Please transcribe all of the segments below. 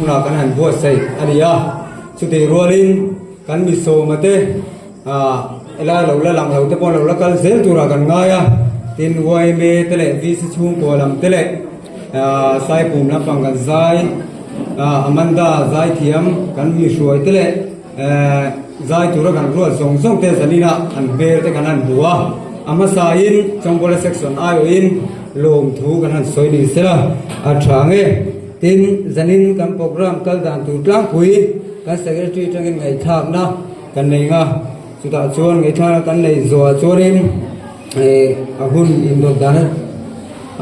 hmunah kan han buatsaih a ni a, chutih rualin kan mi sawma te ah helai lo la lang lo te pawh lo la kal zel turah kan ngai a, tin yma te leh VC chhungkua lam te leh ah Saipum lampang kan zai ah Amanda zaithiam kan mi hruai te leh eh zai tura kan ruat zawng zawng te zaninah an hmel te kan han hmu a, a hmasain Chawngkawla section aiawhin lawmthu kan han sawi ni sela a tha nge. Tin, zanin kan programme kal dan tur tlangpui kan secretary atangin ngaihthlakna kan nei nga, chutah chuan ngaihthlakna kan nei zawhah chuanin eh a hun indawt dan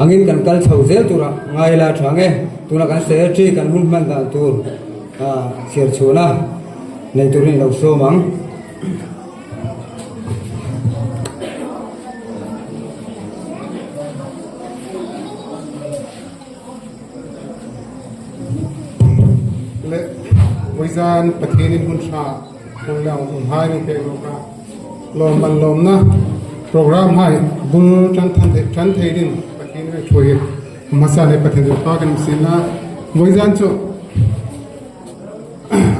angin kan kal chho zel turah ngai la tha nge. Tunah kan secretary kan hun hman dan tur ah chhiar chhuahna nei turin i lo sawm ang. Le Voizan Pathian in hun tha hun le um hai ni pe lo ka lawm man lawm na program hai bul tan than the tan thei din Pathian re thui masa le Pathian pa kan sin na Voizan chu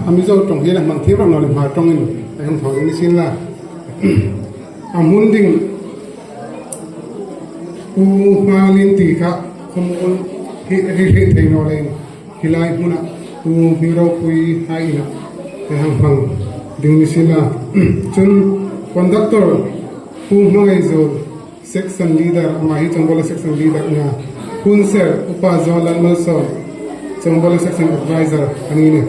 amizo tong hi la mang thi ram lo le ma tong in hang tho ni sin la a mun ding U Hmalin tih kha khawmual hi ri hrih thei nawh leh helai hmunah U Hmingropui a inah te hang hmang ding ni sin a. Chun Conductor Pu Hmangaihzawl Section Leader amah hi Chawngbawla Section Leader a nia. Hunser Upa Zawl Lalmalsawm Chawngbawla Section Advisor a ni ni.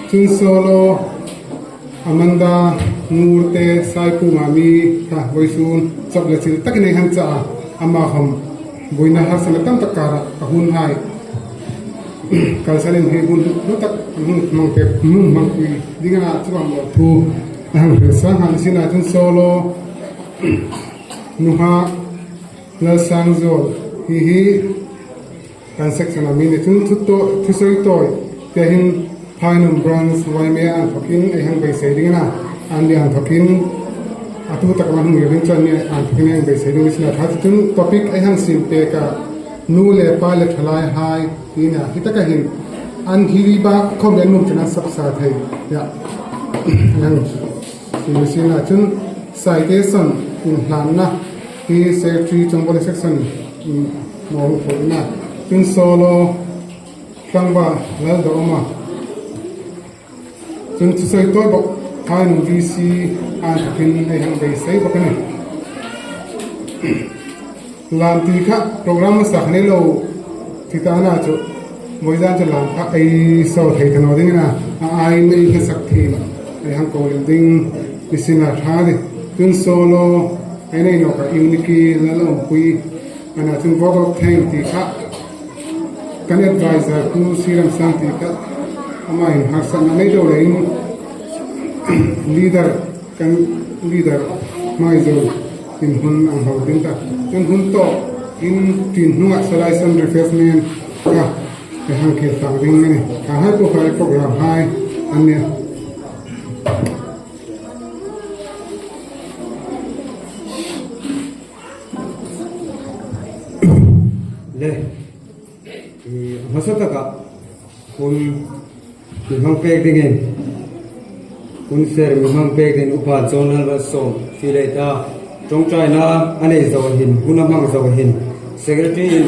Chun Solo Amanda Ngur te Saipunga mi kha vawisun chawp leh chil takin ei han chah a, ama hawm buaina harsatna tam tak karah a hun hai kalsanin hei hun hlu tak an hun hmang te hmun hmangpui ding a chuang loh thu a han hrilh sang han sinah chuan solo nuha Lalsangzawl hi hi Kan section a mi ni chu thu tawi thusawi tawi te hin Phainum Branch yma an thawkin ei han beisei ding a, an ni an thawkin a tu tak lam hmu lovin chuan mi an thawkin ei an beisei ding ni a tha chu topic ei han sim pek a nu leh pa leh thalai hai tih nia hi taka hin an hili bak khawm leh an num chen an sap sa thei nia an sim sin a chun citation inhlanna hi secretary chawngkawl section Mawng phurhna tin solo tlangva lal dah awm a, chun thusawi tawi bawk khain VC a an thakin hei hian beisei bawk a ni. Lam tui kha program hmasa kha nei lo ti tana chu Mawizan chu lam kha ei so thei ta lo ding a, a aiin ei hmasak thin ei hang ko leh ding ni sin a tha a ni. Chun solo ei nei lawkah Uniki lal awmpui Anah chuan vote of thank tih kha kan advisor Pu Sriramsang tih kha amah in harsatna mai deuh leh in leader kan leader hmaizawn in hun ang ho ding ta chuan hun tawk in tin hnungah salai sawn refreshment kha ka hang khel tak ding a ni kha hai pawh kha program hai an nia. Le i hmasa takah hun mi hmang pek dingin hun ser mi hmang pek ding upa Jonal Malsawm ti leh ta tawngtaina a nei zawh hin hun a hmang zawh hin Secretary in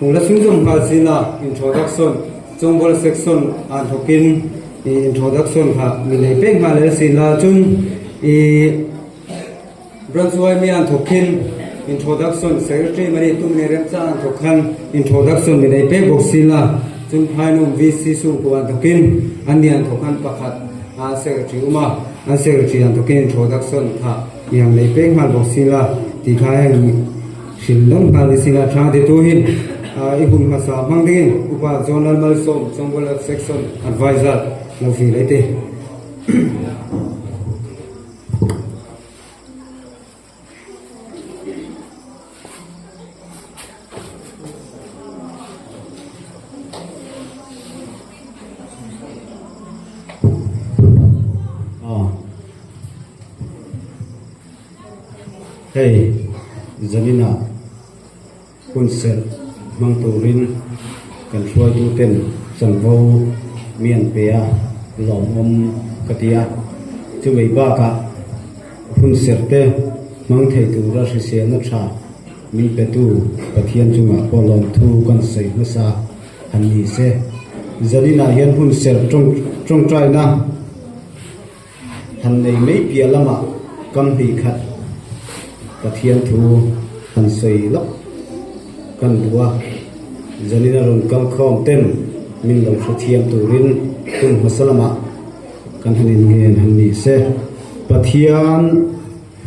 hung la chhunzawm nghal zina introduction Chawngbawl section ah thawkin i introduction kha mi nei pek nghal el sin la chun i Branch yma an thawk khin introduction secretary mani tum nei remchang an thawk khan introduction mi nei pek bawk sin a chun phainawm VC chhungkua an thawkin an ni an thawk khan pakhat a secretary awm a an secretary an thawkin introduction kha mi ang nei pek nghal bawk sin a tih kha heng hrilh lawng nghal ni sin a tha ti tu hi i hun hmasa hmang dingin upa Zonal Malsawm Chawngbual Section Advisor lo fih leh te. Hei Zanina hun serh hmang turin kan hruaituten chanvo. mi an pe a, lawmawm ka ti a. Chumei bakah hun serh te hmang thei tura hriselna tha min petu Pathian chungah pawh lawmthu kan sawi hmasa han ni se. Zaninah hian hun serh tawngtaina Han nei mai piah lamah kam hnih khat Pathian thu han sawi lawk kan duh a, zanin a rawn kal khawm ten min lo hrethiam turin hun hmasa lamah kan han inngen han ni se. Pathian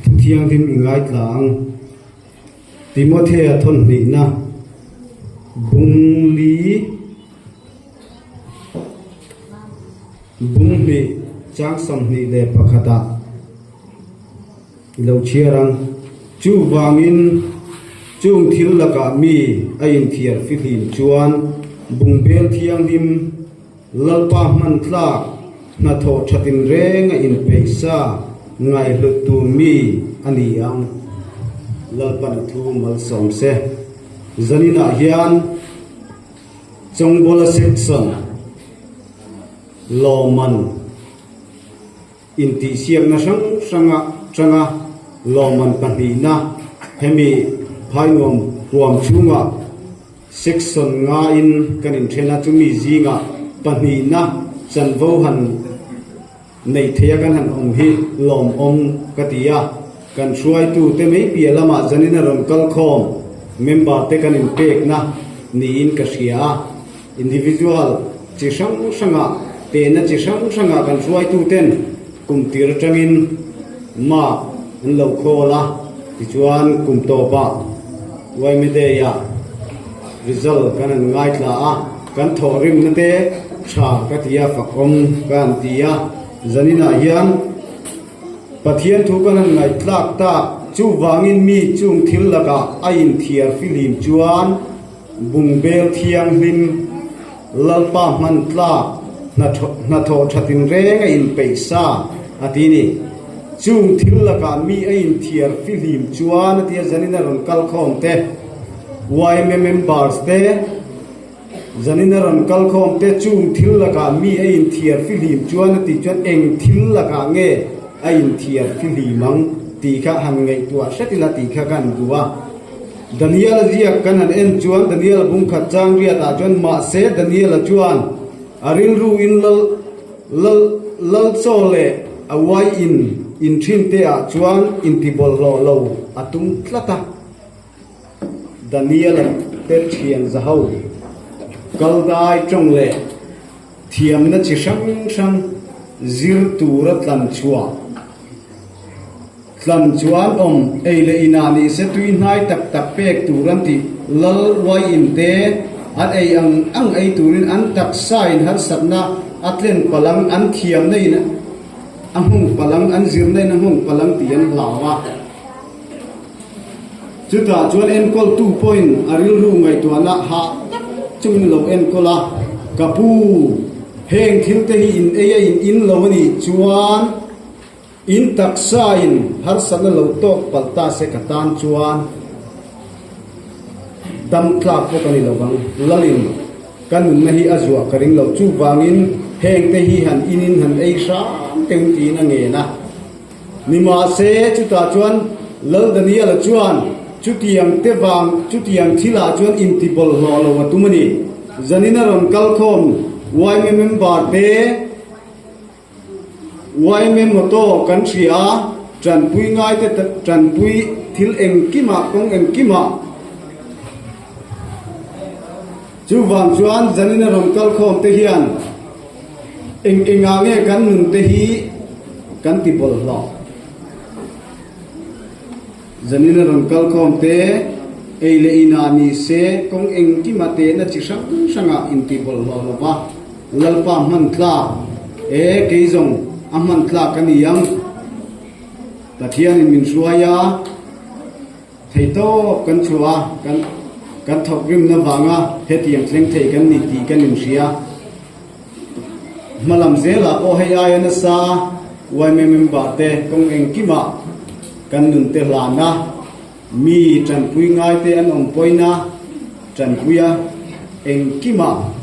thu thianghlim i ngaithla ang. Timothea thawnhnihna bung li. Bunghnih chang 21 ah i lo chhiar ang. Chuvangin chung thil lakah mi a inthiar fihlim chuan bungbel thianghlim Lalpa hman tlak hnathawh thatin reng a inpeih sa ngaihhlut tur mi a ni ang. Lalpan a thu malsawm se. Zaninah hian Chawngbawla Section lawmman intihsiakna hrang hranga tanga lawmman pahnihna hemi phainuam huam chhungah Section ngaiin kan inthen a, chumi zingah pahnihna chanvo han neih theih a kan han awm hi lawmawm ka ti a, kan hruaitute mai piah lamah zanin a rawn kal khawm member te kan inpekna niin ka hria a, individual chi hrang hrangah tehna chi hrang hrangah kan hruaituten kum tir atangin mark an lo khawl a, tichuan kum tawpah yma day ah result kan han ngaithla a. Kan thawhrimna te tha ka ti a, fakawm ka han ti a, zaninah hian Pathian thu kan han ngaihtlak tak, chuvangin mi chung thil lakah a inthiar fihlim chuan bungbel thianghlim Lalpa hman tlak hnathawh thatin reng a inpeih sa a ti ni. Chung thil lakah mi a inthiar fihlim chuan a ti a, zanin a rawn kal khawm te, yma members te, Zanin a rawn kal khawm te chung thil lakah mi a inthiar fihlim chuan a tih chuan eng thil lakah nge a inthiar fihlim ang tih kha han ngaihtuah hret ila tih kha ka han duh a. Daniel-a ziak kan han en chuan Daniel-a bungkhat chang riatah chuan mahse Daniel-a chuan a rilru in lal lal lal chaw leh a uai in inthin te ah chuan intibawlhhlawh lo a tum tlat a. Daniel-a te thian zaho kaldai tawng leh thiamna chi hrang hrang zir tura tlan chhuah tlan chuan awm ei leh inah ni se tui hnai tak tak pek tur an tih lal uai in te an ei ang ang ei turin an taksa in harsatna a tlen palang an thiamna in a hmung palang an zirna in a hmung palang tih an hlau a. Chutah chuan enkawltu pawhin a rilru ngaihtuahna hah tak chungin lo enkawl a, Ka pu, heng thil te hi in ei a in in lo a nih chuan in taksa in harsatna lo tawk palh ta se ka tan chuan dam tlak pawh ka ni lo vang. Lalin ka nunna hi a zuah ka ring lo. Chuvangin heng te hi han in in han ei hram teuh tiin a ngen a. Nimahse, chutah chuan Lal Daniela chuan chutiang te vang, chutiang thilah chuan intibawlhhlawh lo a tum a ni. Zanin a rawn kal khawm yma member te, yma motto kan hria a, tanpui ngai te tanpui thil engkimah, kawng engkimah. Chuvang chuan zanin a rawn kal khawm te hian eng engah nge kan nun te hi kan ti bawlhhlawh. Zanin a rawn kal khawm te ei leh inah ni se kawng engkima tehna chi hrang hrangah inti bawlhhlawh lo va, Lalpa hman tlak e kei zawng a hman tlak a ni ang. Pathianin min hruai a. Thei tawp kan chhuah a, kan kan thawk rimna vanga hetiang thleng thei kan ni tih kan inhria. Hma lam zelah pawh hei aia nasa yma member te kawng engkimah kan nun te hlan a, mi tanpui ngai te an awm pawina tanpuia engkimah.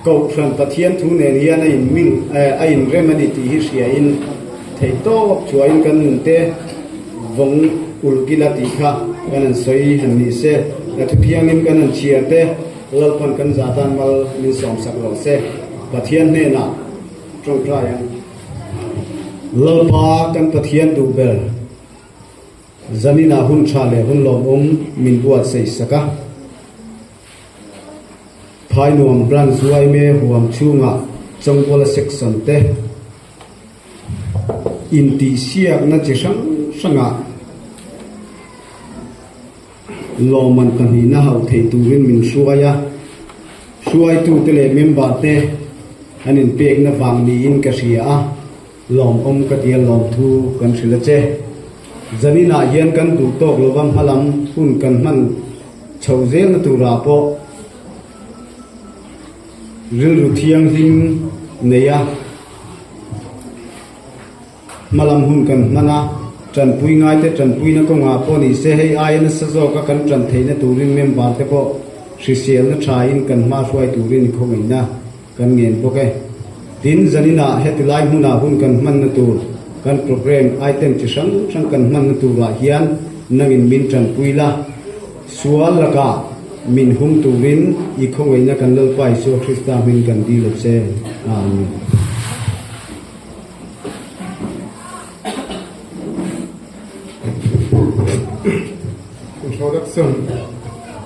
Kohhran Pathian thu nen hian a in mil a in rem a ni tih hi hria in theih tawp chuain kan nun te vawng ulh kila tih kha kan han sawi han ni se, ka thu thiangin kan han chhiar te Lalpan kan za tan mal min sawm sak lo se, Pathian hnenah tawngtai ang. Lalpa kan Pathian duh ber. Zaninah hun tha leh hun lawmawm min buatsaih sak a. Phainuam Branch yma huam chhungah Chawngbuala Section te intihsiakna chi hrang hrangah lawmman pahnihna hauh theih turin min hruai a, hruaitute leh member te an inpekna vang niin ka hria a, lawmawm ka ti a lawmthu kan hrilh a che. Zaninah hian kan duh tawk lova hmalam hun kan hman Chhoh zelna turah pawh rilru thianghlim neia hmalam hun kan hman a, tanpui ngaite tanpuina kawngah pawh ni se hei aia nasa zawka kan tan theihna turin member te pawh hriselna thain kan hma hruai turin khawngaihna kan ngen bawk e. Tin, zaninah heti lai hmunah hun kan hmanna tur kan programme item chi hrang hrang kan hmanna turah hian nangin min tanpui la, sual lakah min hum turin i khawngaihna kan Lalpa Isua Krista hming kan dil a che. Amen. Introduction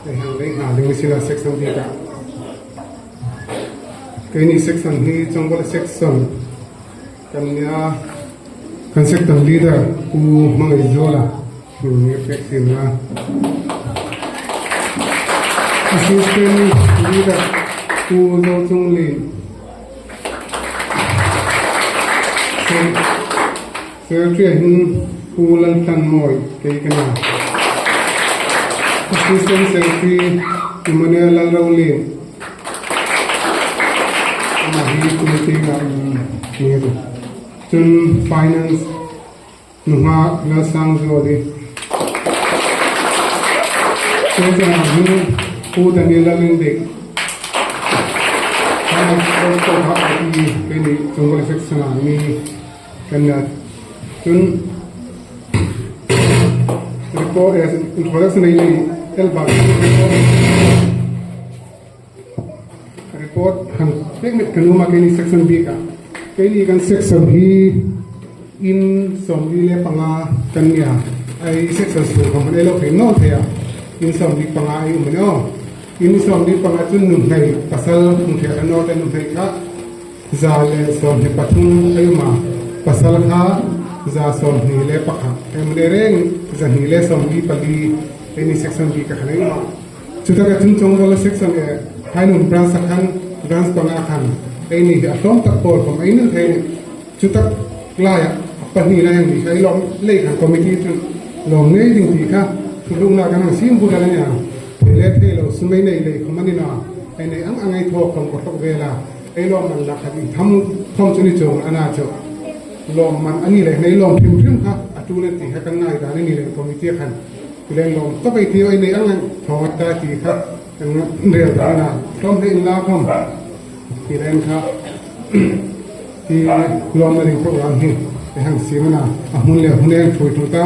Hei hang lei hna ding sila section bikah Keini section hi Chawngkawlh section kan nia kan section leader Pu Hmangaihzuala hming a pek thin a. Assistant leader Pu Zochunglin Secretary hi Pu Laltlanmawi kei ka ni. Assistant Secretary Emmanuel Lalrolin amah hi committee ah ni a ni. Cun Finance Nuhma Lalsangzuali Treasurer hi Pu Daniel Lalindik kei nih Chungkawlh Section ah mi Kan la cun report introduction nei nei tel bak report han pek met kan uma keini section bik ah keini kan section hi in 45 kan nia ai section su kham han elo thei no thei a in 45 ai um ne o in 45 chun nu hnei pasal hung thei kan no te nu hnei kha 123 a um a, pasal kha 121 em le reng 244 hei section B ka khan a um a. Chuta ka chung chong wala section e Hainun branch a khan branch panga khan ei ni hi a hlawm tak pawl khawm ei nil thei ni. Chutak lai ah a pahnih lai ang ni kha ei lawm lei khan committee chu lawm ngei ding tih kha thutlukna kan ang sim bur a nia. Thei le thei lo sumei nei lei khawm a ni na ei nei ang ang ei thawk khawm ka hlawk vel a. Ei lawmman lah khat in tham thawm chu ni chung a na chu lawmman a ni leh nei lawm hrim hrim kha a tul an tih kha kan ngai dan a ni leh committee khan tileng lawm tawp ei tih ei nei ang ang thawng a ta tih kha kan rel dan a na hlawm hle in la khawm tileng kha hi lawmna ding program hi ei hang sim a na a hmun leh hun eng thui thu ta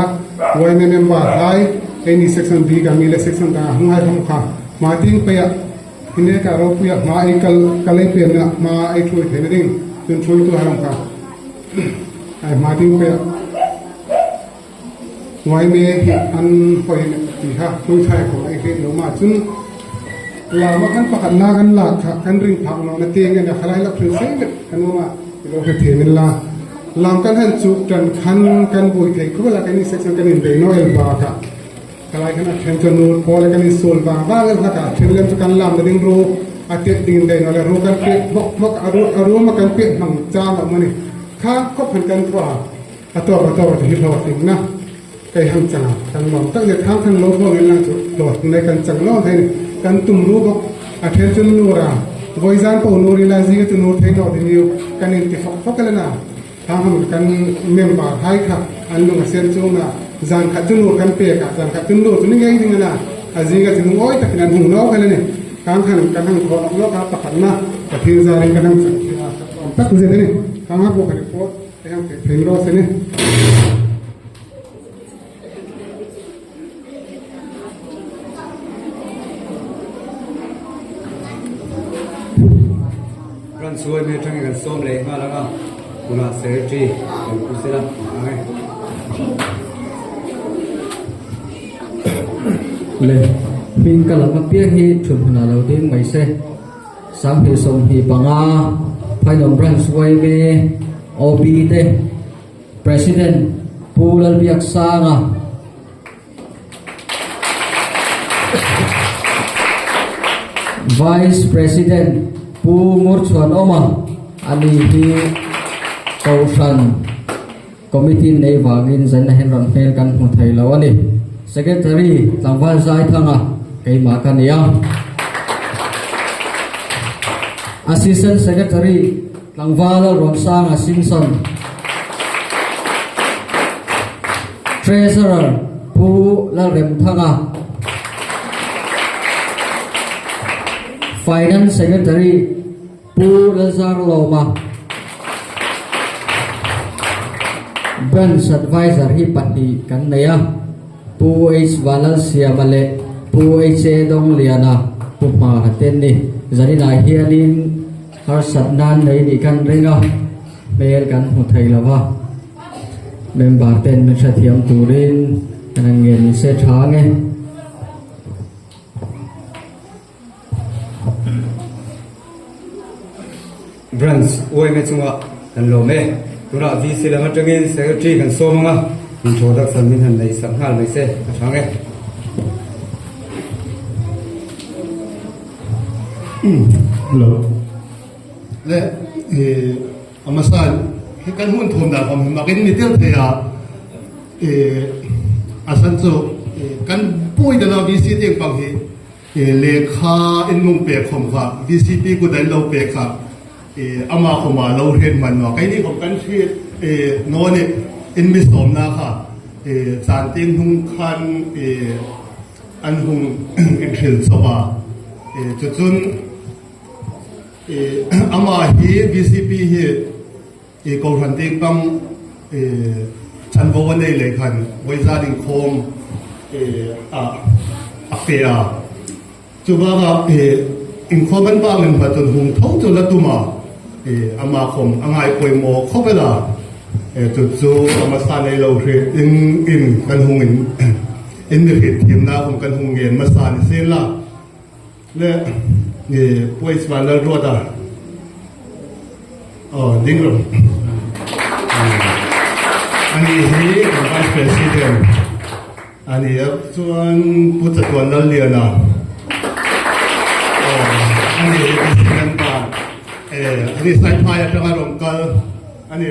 yma member hai ei ni section B ka mi leh section dang a hung hai kham kha ma ting pei ah Hine ka ropui a hma ei kal kal ei pen na hma ei thui thei na ding chun thui tu haram ka ai hma ding pe ngoi me hi an hoi ti ha thui thai ko ai he lo ma chun la ma kan pakhat na kan la kha kan ring phak no na te nge na khalai la thun se kan ma lo he the min la lam kan han chu tan khan kan bui thei khu la kan section kan in be no el ba ka Kalai khan a then chu nu thaw le kan in sul vang vang in hlakah a then lem chu kan lam na ding ru a tet ding in dei le ru kan pet hmawk hmawk a ru a rum a kan pet hmang chang a awm a ni. Kha khawp han kan thaw a, a tawk a tawk a ti hi hlawhtling na kei hang chang a kan lawm tak ni thang khan lo thaw in lang chu hlawhtling na kan chang lo thei ni. Kan tum ru bawk a then chu nur a vawi zan pawh nur ila zing a chu nur thei nawh ding iu kan in ti fawk fawk a le na. Thaham kan member hai kha an lung a sen chung na zan khat chu nur kan pek a zan khat chu nur chu ni ngei ding ana a zinga chu lungawi takin an hung nawk hel ani kang khan kan hang thawh lawk lawk a pakhat na Pathian zarin kan hang chak thei a, ka tlawm tak zet a ni. Khang a pawh ka report ka hang peih thei rawh se ni. Ran suai mai atangin kan sawm leh nghal ang a, tunah Secretary kan pu sela ang e. Le hming ka lam apiang hi thut hmunah lo ding mai se. 2025 Phainuam Branch YMA OB te President Pu Lalbiaksanga Vice President Pu Ngurchhuanawma ani hi Kohhran Committee nei vangin zaina hian rawn hmel kan hmu thei lo a ni. Secretary Tlangval Zaithanga keimah ka ni a. Assistant Secretary Tlangval Lalruamsanga Simpson. Treasurer Pu Lalremthanga. Finance Secretary Pu Lalzarlawma. Branch Advisor hi pahnih kan nei a, Pu H Vanlalsiama leh Pu H A Dawngliana, Pu Hma te an ni. Zaninah hianin harsat nan nei nih kan ring a, hmel kan hmu thei lo va, member ten min hrethiam turin kan han ngen se tha nge. Branch YMA chungah kan lawm e. Tunah VC lam atangin Secretary kan sawm ang a, introduction min han nei sak nghal mai se a tha nge. Hello. Le eh amasan hi kan hun thum da kom makin ni tel thei a eh asan chu kan pui da lo VC ting pang hi Lehkha in lung pek khawm kha VCP kut an lo pek kha ama khawma lo hret hman maw keini khawm kan hriat naw nih in mi sawmna kha caan ting hnung khan an hung in hril chawp a cucun amah hi VCP hi Kohhran ding pang chanvo a nei leh khan vawiza inkhawm ah a pe a. Chuvangah inkhawm an vang in hmachhawn hung tho chu la tum a, amah khawm a ngai pawimawh khawp ela chu chu a hmasa nei lo hrih in in kan hung in in mi hrih thimna khawm kan hung ngen hmasa ni sin la. Le Puaih Van Lalruata aw ding rawh ani hi kan Vice President ani a chuan Pu Chatuan Lalliana aw ani hi President pa eh ani Saiphai atanga rawn kal ani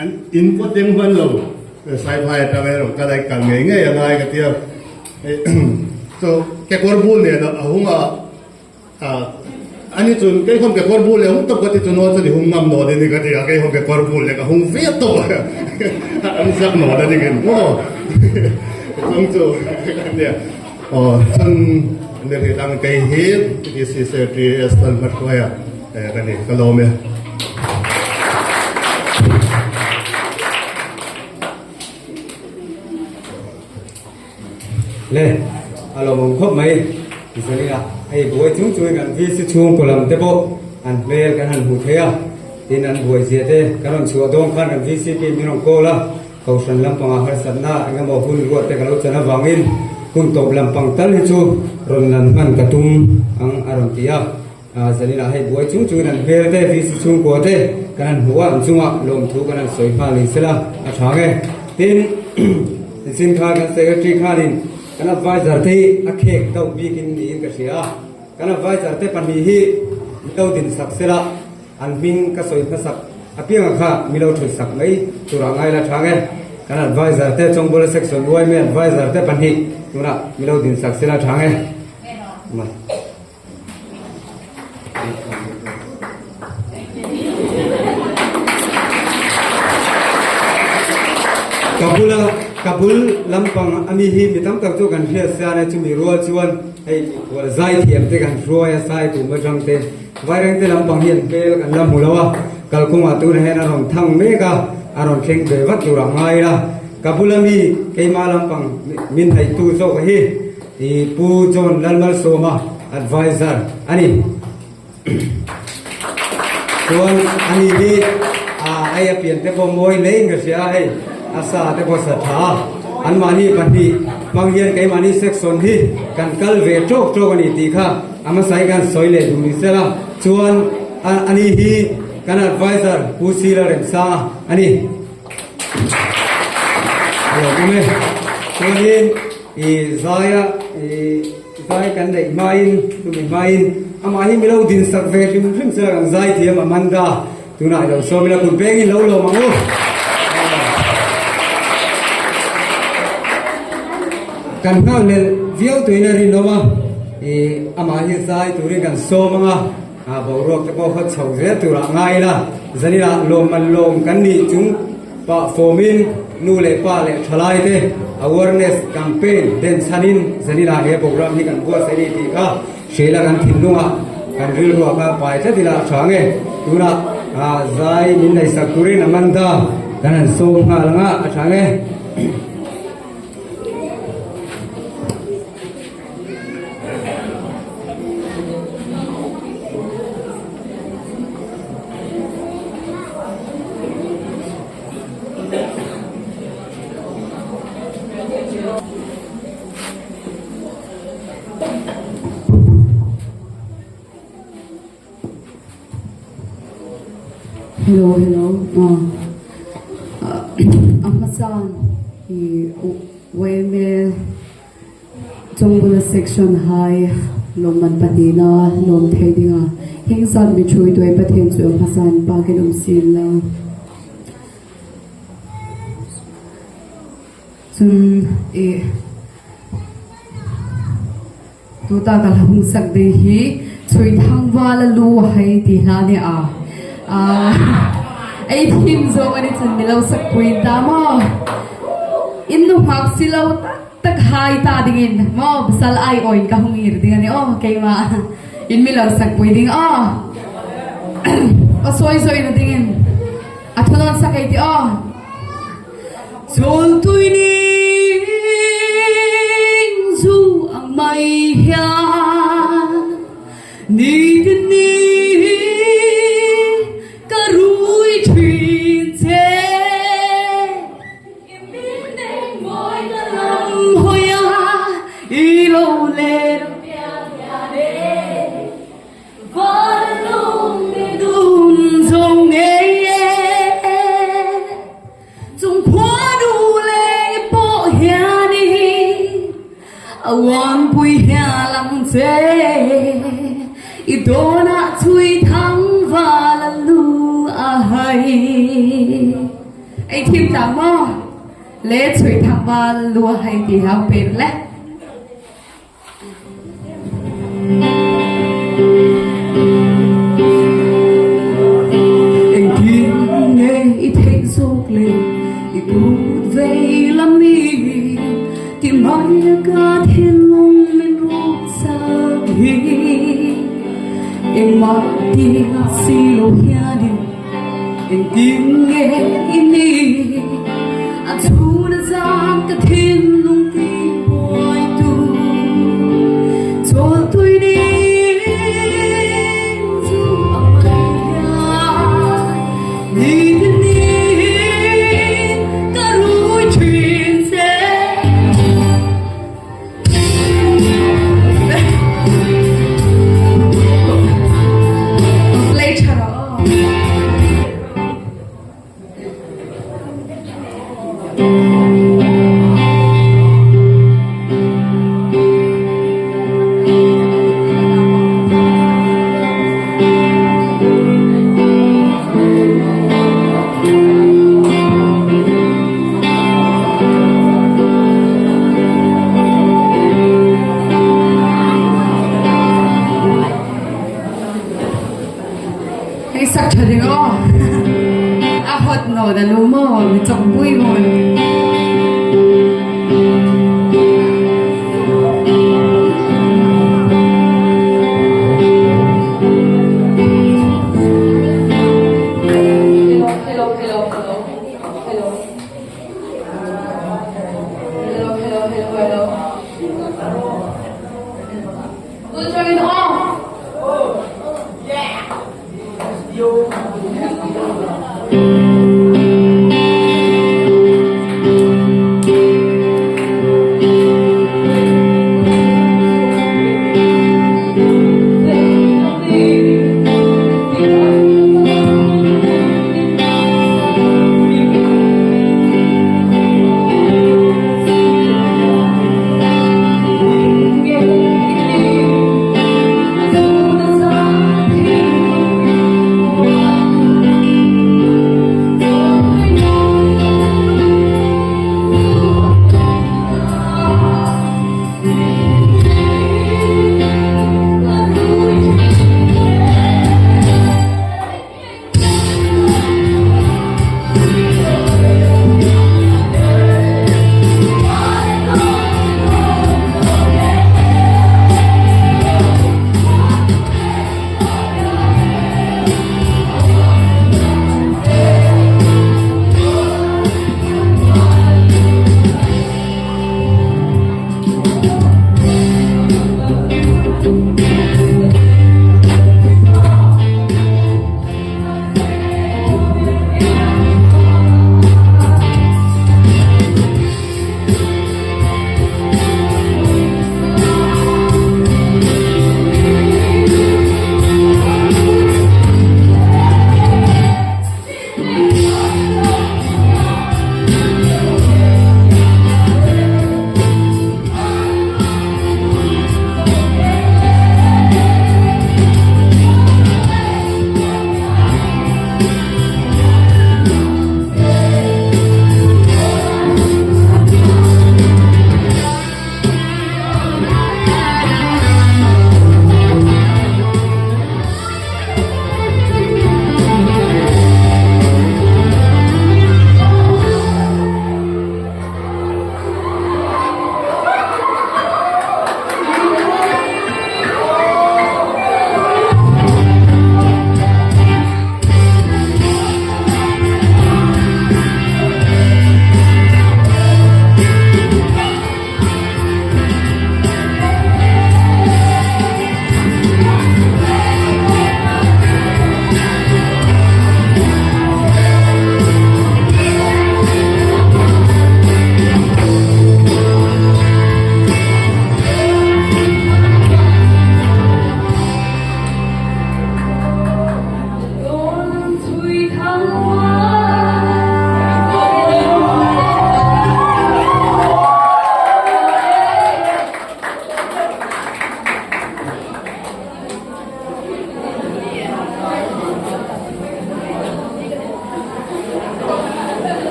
an in pawh teng hman lo Saiphai atanga rawn kal a i kal ngei ngei a ngai ka tia. So kekawr bul nen a hung a ani chun kei khawm kekawr bul leh hung tawp ka ti chu naw chuan i hung ngam naw ni ka ti a kei khawm kekawr bul leh ka hung viau tawp a an zak naw na ding in maw chung chu nia aw chun ne ri tang kei hi TC Secretary S Tan Hmahruaia ka ni ka lawm e. Le, a lawmawm khawp mai. Zanin ah hei buai chung chungin kan VC chhungkaw lam te pawh an hmel kan han hmuh thei a, tin an buai zia te kan rawn chhuah dawn khan kan VCP min rawn call a, Kohhran lampangah harsatna eng emaw hun ruat te ka lo chan avangin hun tawp lampang tal hi chu rawn lan hman ka tum ang a rawn ti a. Zanin ah hei buai chung chungin an hmel te, VC chhungkua te kan han hmu a, an chungah lawmthu kan han sawi nghal ni sela a tha nge. Tin, nichin khan kan secretary khanin kan advisor te hi a khek deuh bikin niin ka hria a, kan advisor te pahnih hi milo din sak sela an hming ka sawi hmasak apianga kha milo thut sak mai tur ah ngai la tha nge. Kan advisor te Chawngbawla section yma advisor te pahnih tunah milo din sak sela tha nge. Ka bula ka bul lampang ami hi mi tam tak chu kan hriat sia ne chumi rual chuan. hei mikhual zaithiam te kan hruai a sai tum atang te Vairengte lampang hi an hmel kan la hmu lo a, kalkawngah tunah hian a rawn thang mek a, a rawn thleng ve vat tur a ngai la. Ka bula mi keimah lampang min hnaihtu zawk hi Pu John Lalmalsawma advisor a ni. Chuan ani hi hei a pian te pawh mawi hlein ka hria a, hei a sa te pawh sa tha a, anmahni pahnih hmang hian keimahni section hi kan kal ve tawk tawk a ni tih kha a hmasa hi kan sawi leh duh ni sela. Chuan ani hi kan advisor Pu Sila Remsanga a ni. A lo awm e. Chuanin i zaia i zai kan neih hmain chumi hmain amah hi milo din sak ve hrim hrim sela kan zai thiam Amanda tunah ilo sawm ila kut bengin lo lawm ang u. Kan nghal leh viau tuin a rinawm a i amah hi zai turin kan sawm ang a. A boruak te pawh khaw chho zel turah ngai ila, zaninah lawmman lawm kan nih chung pah fawmin nu leh pa leh thalai te awareness campaign den chhanin zaninah he program hi kan buatsaih a ni tih kha hriaila kan thinlungah kan rilruah kha pai tlat ila a tha nge. Tunah zai min neihsak turin Amanda kan han sawm nghal anga a tha nge. Hello hello a hmasan i yma Chawngbula section hai lawmman pahnihna lawm thei ding a, heng zat mi thui tuai Pathian chu a hmasa in park in awm sin la. Chun ih tuta ka la hung sak ding hi chhui thang val a lu hei ti hla nia a ei thin zawk ani chun milo sak pui ta maw in nu hngak si lo tak tak hai ta dingin maw pasal ai awin ka hung ir ding ani aw keimah in milo sak pui ding aw aw sawi sawi na dingin a thunawn sak ei ti aw. Chawltui ning zu ang mai hian nitin ni ka rui thin che. I min nen mawi ka lam hawi a, i lo let pian hian e. Van lung ni dun zawng ngei e. Chung khua nu leng pawh hianin a uanpui hial ang che. I dawnah chhui thang val a lu a hai. Ei thim tak maw? Le chhui thang val lu a hai ti hau pen le. Engtin nge i theih zawk le i kut vei lam i ti mai ka thinlung min ruk chak hi engmah ti si lo hianin engtin nge i nih a chhun a zan ka thinlung ti buai tu chawl tui ning chu a mai hian ni tin ni ka rui thin che. Play tha rawh aw. Hei sak tha ding aw. A hot no da lu maw mi chok pui maw.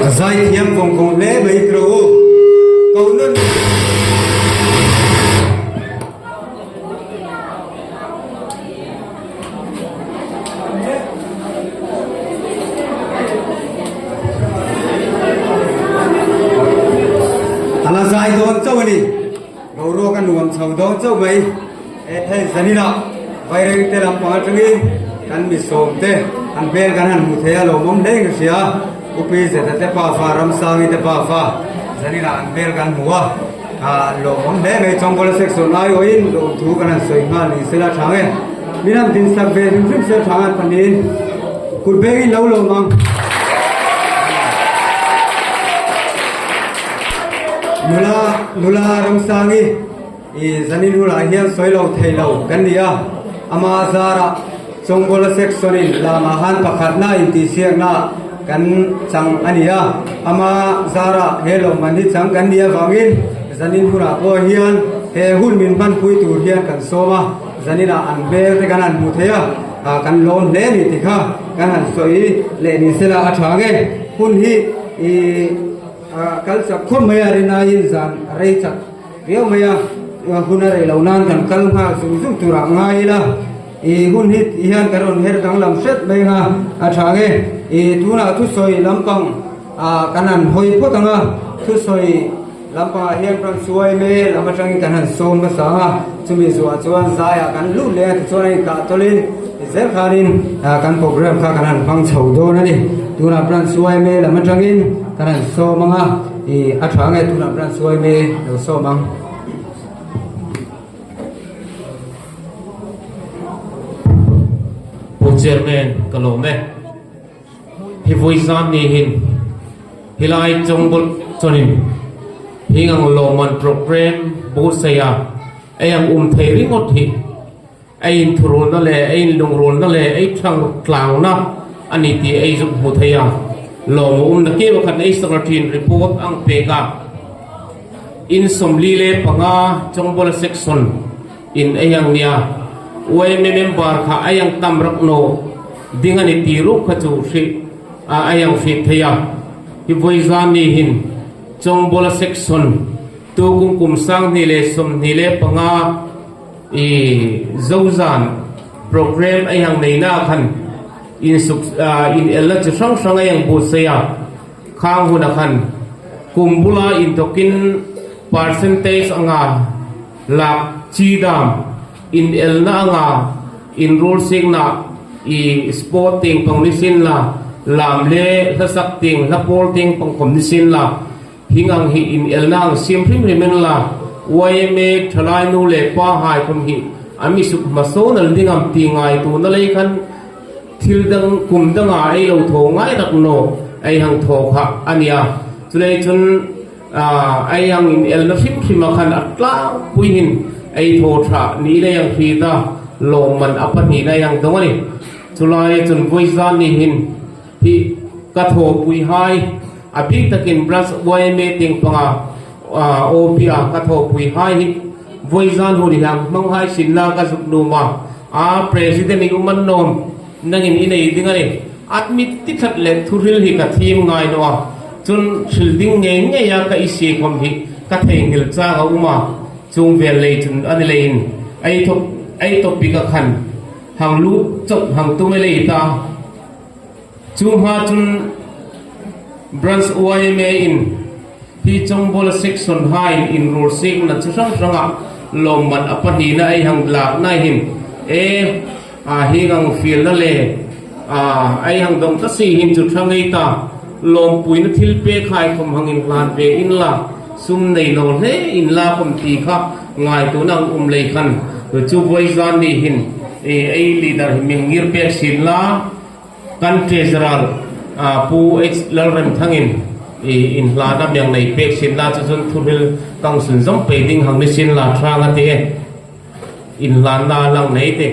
A zaithiam vawng vawng hle mai tiro u ko nun. A la zai dawn chauh a ni. Boruak a nuam chho dawn chauh mai. E hei zaninah Vairengte lampang atangin kan mi sawmte an hmel kan han hmu thei a lawmawm hle in ka hria. Upi Zeta te pafa, Ramsangi te pafa zaninah an hmel kan hmu a. Ah lawmawm hle mai Chawngkawla section aiawhin lawmthu kan han sawi nghal ni sela thang e. Min han din sak ve hrim hrim sela thang an panin kut bengin lo lawm ang. Nula nula Ramsangi i zanin hunah hian sawi lo thei lo kan ni a, ama zarah Chawngkawla section in lamah han pakhatna intihsiakna kan chang a ni a, ama zarah he lawmman hi chang kan nih avangin zanin hunah pawh hian he hun min hmanpui tur hian kan sawm a, zaninah an hmel te kan han hmu thei a, ah kan lawm hle a ni tih kha kan han sawi leh ni sela a tha nge hun hi ih kal chak khawp mai a rinaiin zan a rei chak viau mai a, hun a rei loh nan kan kal nghal zung zung turah ngai ila. I hun hi tih hian kan rawn her danglam hret mai ang a, a tha nge? I tunah thusawi lampang ah kan han hawi phawt ang a, thusawi lampangah hian kan suai mai lam atangin kan han sawm hmasa ang a, chumi zuah chuan zaiah kan lut leh a tichuan a inkah tawlhin zel khanin kan program kha kan han hmang chho dawn a ni. Tunah pawh an suai mai lam atangin kan han sawm ang a. I a tha nge tunah branch yma lo sawm ang. Pu Chairman ka lawm e. Hi vui zan ni hin helai Chongbawlh chuanin hing ang lawmman program buatsaih a ei ang um thei ringawt hi a inthurulna leh a inlungrulna leh a thang tlangna a ni tih ei zuk hmu thei a, lawm a umna ke pakhat ei sak la thin report ang pek a, in 45 Chawngbawla section in ei ang nia, yma member kha ei ang tam rak no ding a ni ti ruk kha chu hrih a ei ang hrih thei a, hi vawiza ni hin Chawngbawla section tu kum kum 2025. I Zozan program a yang nei na khan in suk in elna chi hrang hrang a yang buatsaih a, khang huna khan kum bula intawkin percentage anga lak chi dam in elna anga in rul singna i sport ting pang ni sin la lam le hlasak ting hla pawl ting pang khawm ni sin la. Hing ang hi in elna ang siam hrim hrim in la, yma thalai nu leh pa hai khawm hi a mi suk hma sawn al ding am ti ngai tuna lei khan thil dang kum danga ei lo thaw ngai tak naw ei hang thaw kha a nia. Chulei chun ei ang in elna hrim hrim a khan a tlangpui hin ei thaw tha ni lei ang hrit a lawmman a pahnihna ei ang dawng a ni. Chulai chun vawiza ni hin Hi ka thawpui hai, a bik takin Branch yma teng panga OP a ka thawpui hai hi vawi zan hun hi ang hmang hai sin la ka zuk num a, a President i uman nawm nangin i nei ding a ni. Admit ti that leh thuhril hi ka thim ngai nawh a, chun hril ding ngei ngei a ka i si khawm hi ka theihnghilh chang a um a, chung vel lei chun a ni leiin ei thawp ei topic a khan hang luh chawp hang tum e lei ta. Chu hma chun Branch yma in hi Chawngbawla Section hain inrul sikna chi hrang hranga lawmman a pahnihna ei hang lak na hin e a hing ang filna le a ei hang dawng ta si hin chu tha ngei ta lawmpuina thil pek hai khawm hang in hlan ve in la sum nei lo hle in la khawm ti kha ngai tun ang um lei khan chu vawi zan ni hin e ei leader hi ming ngir pek sin la. Kan Treasurer Pu H Lalremthangin i inhlan a miang nei pek sin la chu chun thuhril kang sun zawng pei ding hang ni sin la hrang a ti e. Inhlan na lang nei te.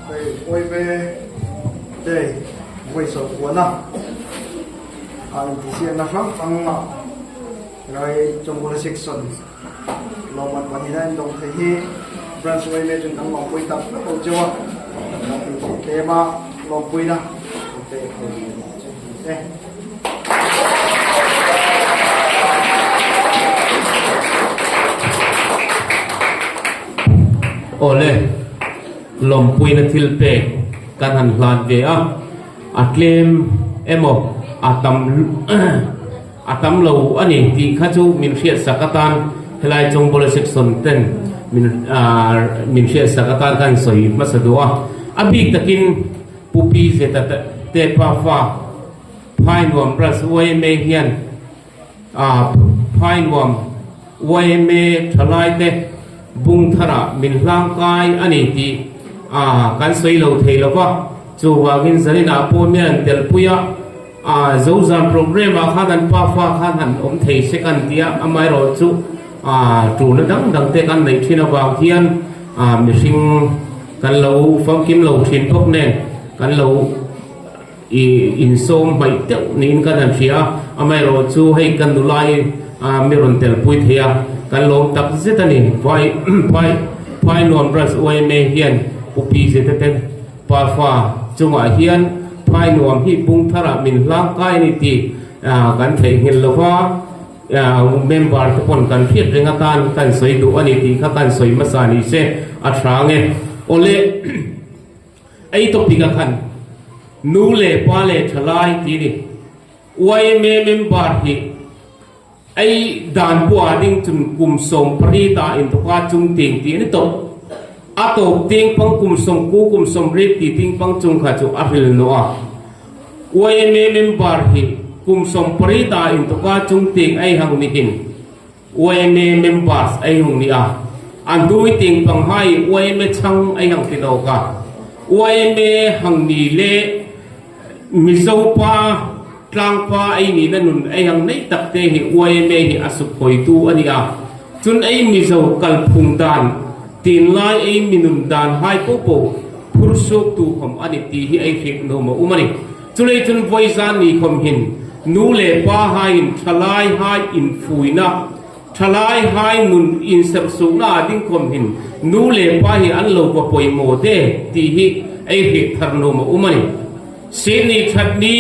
Hei Oive Day vawi sawm kuana a intihsiakna hrang hrang ah helai Chawngkawla Section Lawmman pahnihna in dawng thei hi Branch yma chuan kan lawmpui tak tak lo cheu a, kan tih tlem a lawmpuina kan pek thei ni ang chu ni e. Awle, lawmpuina thil pek kan han hlan ve a, a tlem emaw a tam A tam lo a ni tih kha chu min hriatsak atan helai Chawngbawla section ten min min hriatsak atan khan sawi hmasa duh a. A bik takin Pu Pi Zeta te pa fa Phainuam Branch yma hian Phainuam yma thalai te bung tharah min hlangkai a ni tih kan sawi lo thei lo va. Chuvangin zaninah pawh mian an telpui a. A Zozan program ah khan an pa fa khan han awm thei se kan ti a, amaherawh chu a tulna dang dang te kan neih thin avang hian a mihring kan lo famkim lo thin bawk nen kan lo i insawm hmaih deuh niin kan han hria a, amaherawh chu hei kan nulai a mi rawn telpui thei a, kan lawm tak zet a ni. Phai phai Phainuam Branch yma hian Pu Pi Zeta te Pa fa chungah hian phai nuam hi bung tharah min hlang kai a ni tih kan theihnghilh lo va, member te pawn kan hriat reng atan kan sawi duh a ni tih kha kan sawi hmasa ni se a hrang e. Awle, ei topic a khan nu leh pa leh thalai tih a ni. Yma member hi Ei dan pawh ah ding chun kum 18 ah intawka chung ting tih a ni tawh. A tawp ting pang kum 19 kum 20 ti ting pang chung kha chu a hril nawh a. Yma member hi Kum 18 ta in tuka chung ting ai hang ni hin YMA members ai hung ni a. An dui ting pang hai YMA chang ai hang ti lo ka. YMA hang ni le Mizo pa tlang pa ai ni na nun ai hang nei tak te hi YMA hi a suk hoi tu ani a. Chun ai Mizo kal phung dan tin lai ai minun dan hai po po phur suk tu khom ani ti hi ai hrik no ma umani. Chulei chun voi zan ni khom hin nu le pa hai in thalai hai in fuina thalai hai nun in ser su na ding khom hin nu le pa hi an lo pa poi mo te ti hi ai hi thar no ma umani. Si ni that ni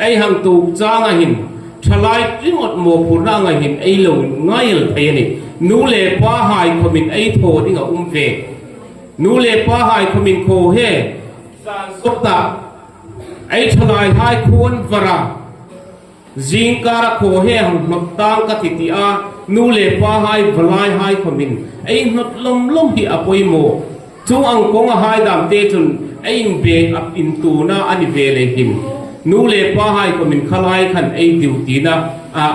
ai hang tu changa hin thalai ringot mo phurna nga hin ai lo ngail thei ani. Nu le pa hai khomin ai tho ding a um ve. Nu le pa hai khomin kho he zan sokta ai thalai hai khuan vara zingkara kho he hang hnot tang ka ti ti a. Nu le pa hai valai hai khomin ai hnot lom lom hi apoi mo chu ang kong a hai dam te chun ai in be ap in tu na ani ve le hin. Nu le pa hai khomin khalai khan ai duty na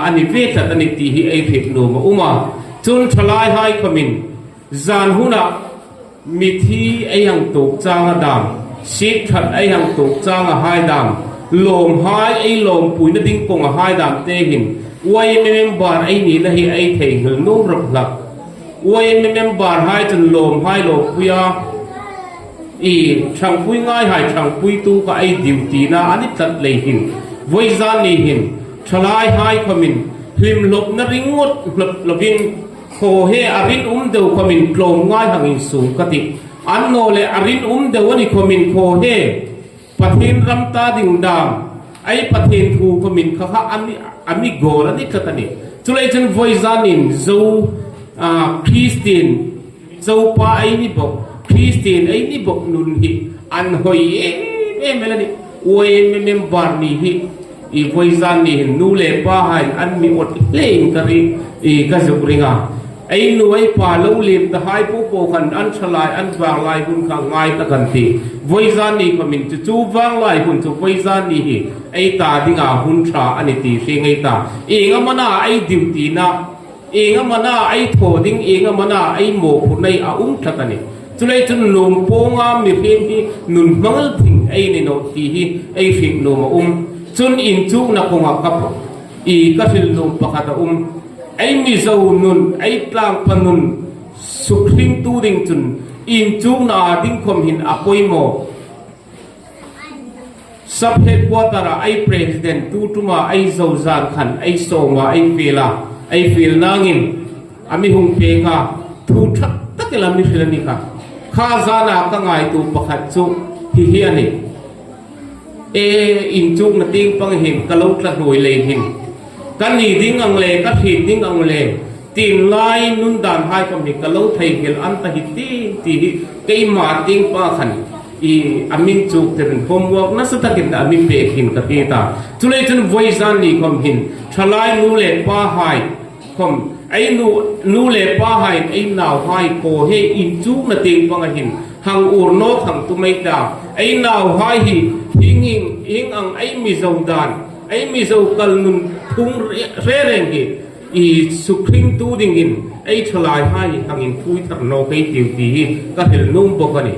ani ve that ani ti hi ai thek no ma uma. Chun thalai hai khomin zan huna mithi ai hang tuk changa dam sit that ai hang tuk changa hai dam lom hai ai lom pui na ding kong a hai dam te hin YMA member ai ni na hi ai thei ngul no rok lak. YMA member hai chun lom hai lo puya i thang pui ngai hai thang pui tu ka ai duty na ani tlat lei hin. Voi zan ni hin thalai hai khomin hlim lop na ringot hlop lovin kho he arin deu khomin tlom ngai hangin sum kati an no le arin deu ani khomin kho he pathin ram ta ding dam ai pathin thu khomin kha kha ami ami gor ani khatani chulai chen voi zanin zo Christian zo pa ai ni bok Christian ai ni bok nun hi an hoi em em ani YMA member ni hi i voi zan ni nu le pa hai an mi ot lein ka ri i ka zuk ringa ai nu ai pa lo lim ta hai pu po khan an thalai an wang lai hun kha ngai ta kan ti voi zan ni khomin chu chu wang lai hun chu voi zan ni hi ai ta dinga hun tha ani ti hri ngai ta enga mana ai duty na enga mana ai tho ding enga mana ai mo phu nei a um thatani chulai chun lum ponga mi hrim hi nun mangal thing ai ni no ti hi ai hrik no ma um chun in chu na konga kap i ka thil lum pakhat a um ai mi zo nun ai tlang panun sukhring tu ding chun in chu na ding khom hin apoi mo sub headquarter ai president tu tuma ai zo zan khan ai soma ai fela ai feel nangin ami hung pe ka thu thak takela mi thilani kha kha zana ka ngai tu pakhat chu hi hi ani e in chuk na ting pang hin ka lo tla hnui le hin kan ni ding ang le ka thi ding ang le tin lai nun dan hai kom hi ka lo thei hil an ta hi ti ti hi kei ma ting pa khan i amin chuk te homework na sa takin da amin pe hin ka ti ta chulei chun voi zan ni kom hin thalai nu le pa hai kom ai nu nu le pa hai ai naw hai ko he in chuk na ting pang hin hang ur no khang tu mai ta ai naw hai hi hing hing hing ang ai mi zo dan ai mi zo kal nun thung re reng hi i sukhring tu ding in ai thalai hai hang in pui thar no kai tiu ti hi ka hil num bok ani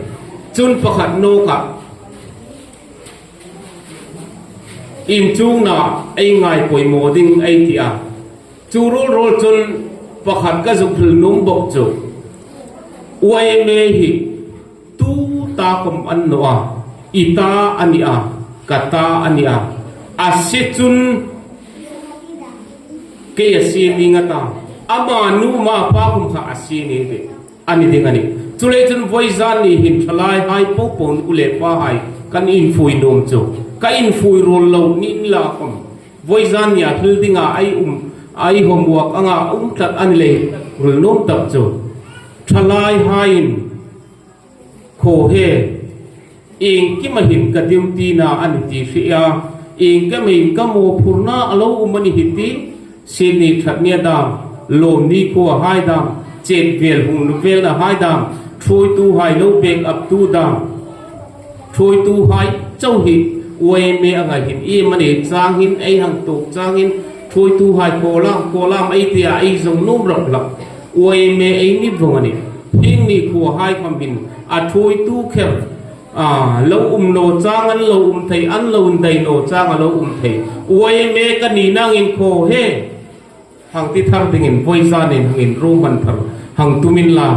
chun pakhat no ka in chung na ai ngai poi mo ding ai ti a chu rol rol chun pakhat ka zuk hil num bok chu YMA hi tu ta kom an no a ita ani a kata ani a ase chun ke ase ni nga ta ama nu ma pa kum kha ase ni de ani ding ani chulei chun voi zan ni hin thalai hai po pon ule pa hai kan in fui nom chu ka in fui rol lo ni la kom voi zan ya thil dinga ai ai homework anga tlat ani le rul nom tak chu thalai hain kho he ing ki ma him ka duty na ani ti hria ing ka mein ka mo phurna alo umani hiti sini thatnia dam lom ni kho hai dam chet vel hung nu vel na hai dam throi tu hai lo bek up tu dam throi tu hai chau hi Uaime a ngaihin im a ni. Changin ei hang tuk changin Thuaitu hai kawlam kawlam ei tia ei zawng num rawk hlak Uaime ei nip vawng a ni. Hing ni khua hai kham hin a thuaitu kher a lo um no chang an lo um thei an lo in dai no chang a lo um thei Uaime ka ni nangin khaw he hang ti thar dingin vawiza nen hangin ruhman thar hang tumin la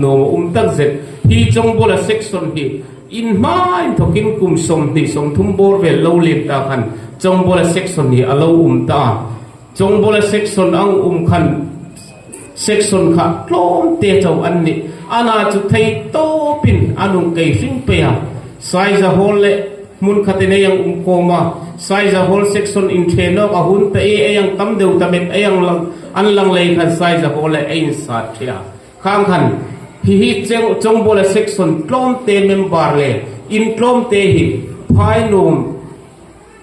nuam a um tak zet hi Chawngbawla section hi in hmain thawkin kum 20, 30 bawr vel lo lem ta khan Chawngbawla section hi a lo um ta a Chawngbawla section ang um khan section kha tlawm te cho an ni ana chu thei tawpin anung kei hring pe a Saiza hall leh hmun khatin ei ang um khawm a Saiza hall section in thenawk a hun ta e ei ang tam deuh ta met ei ang lang an lang lei khan Saiza hall leh ei in sat thia khang khan hi hi cheng Chawngbawla section tlawm te member leh in tlawm te hi phai nuam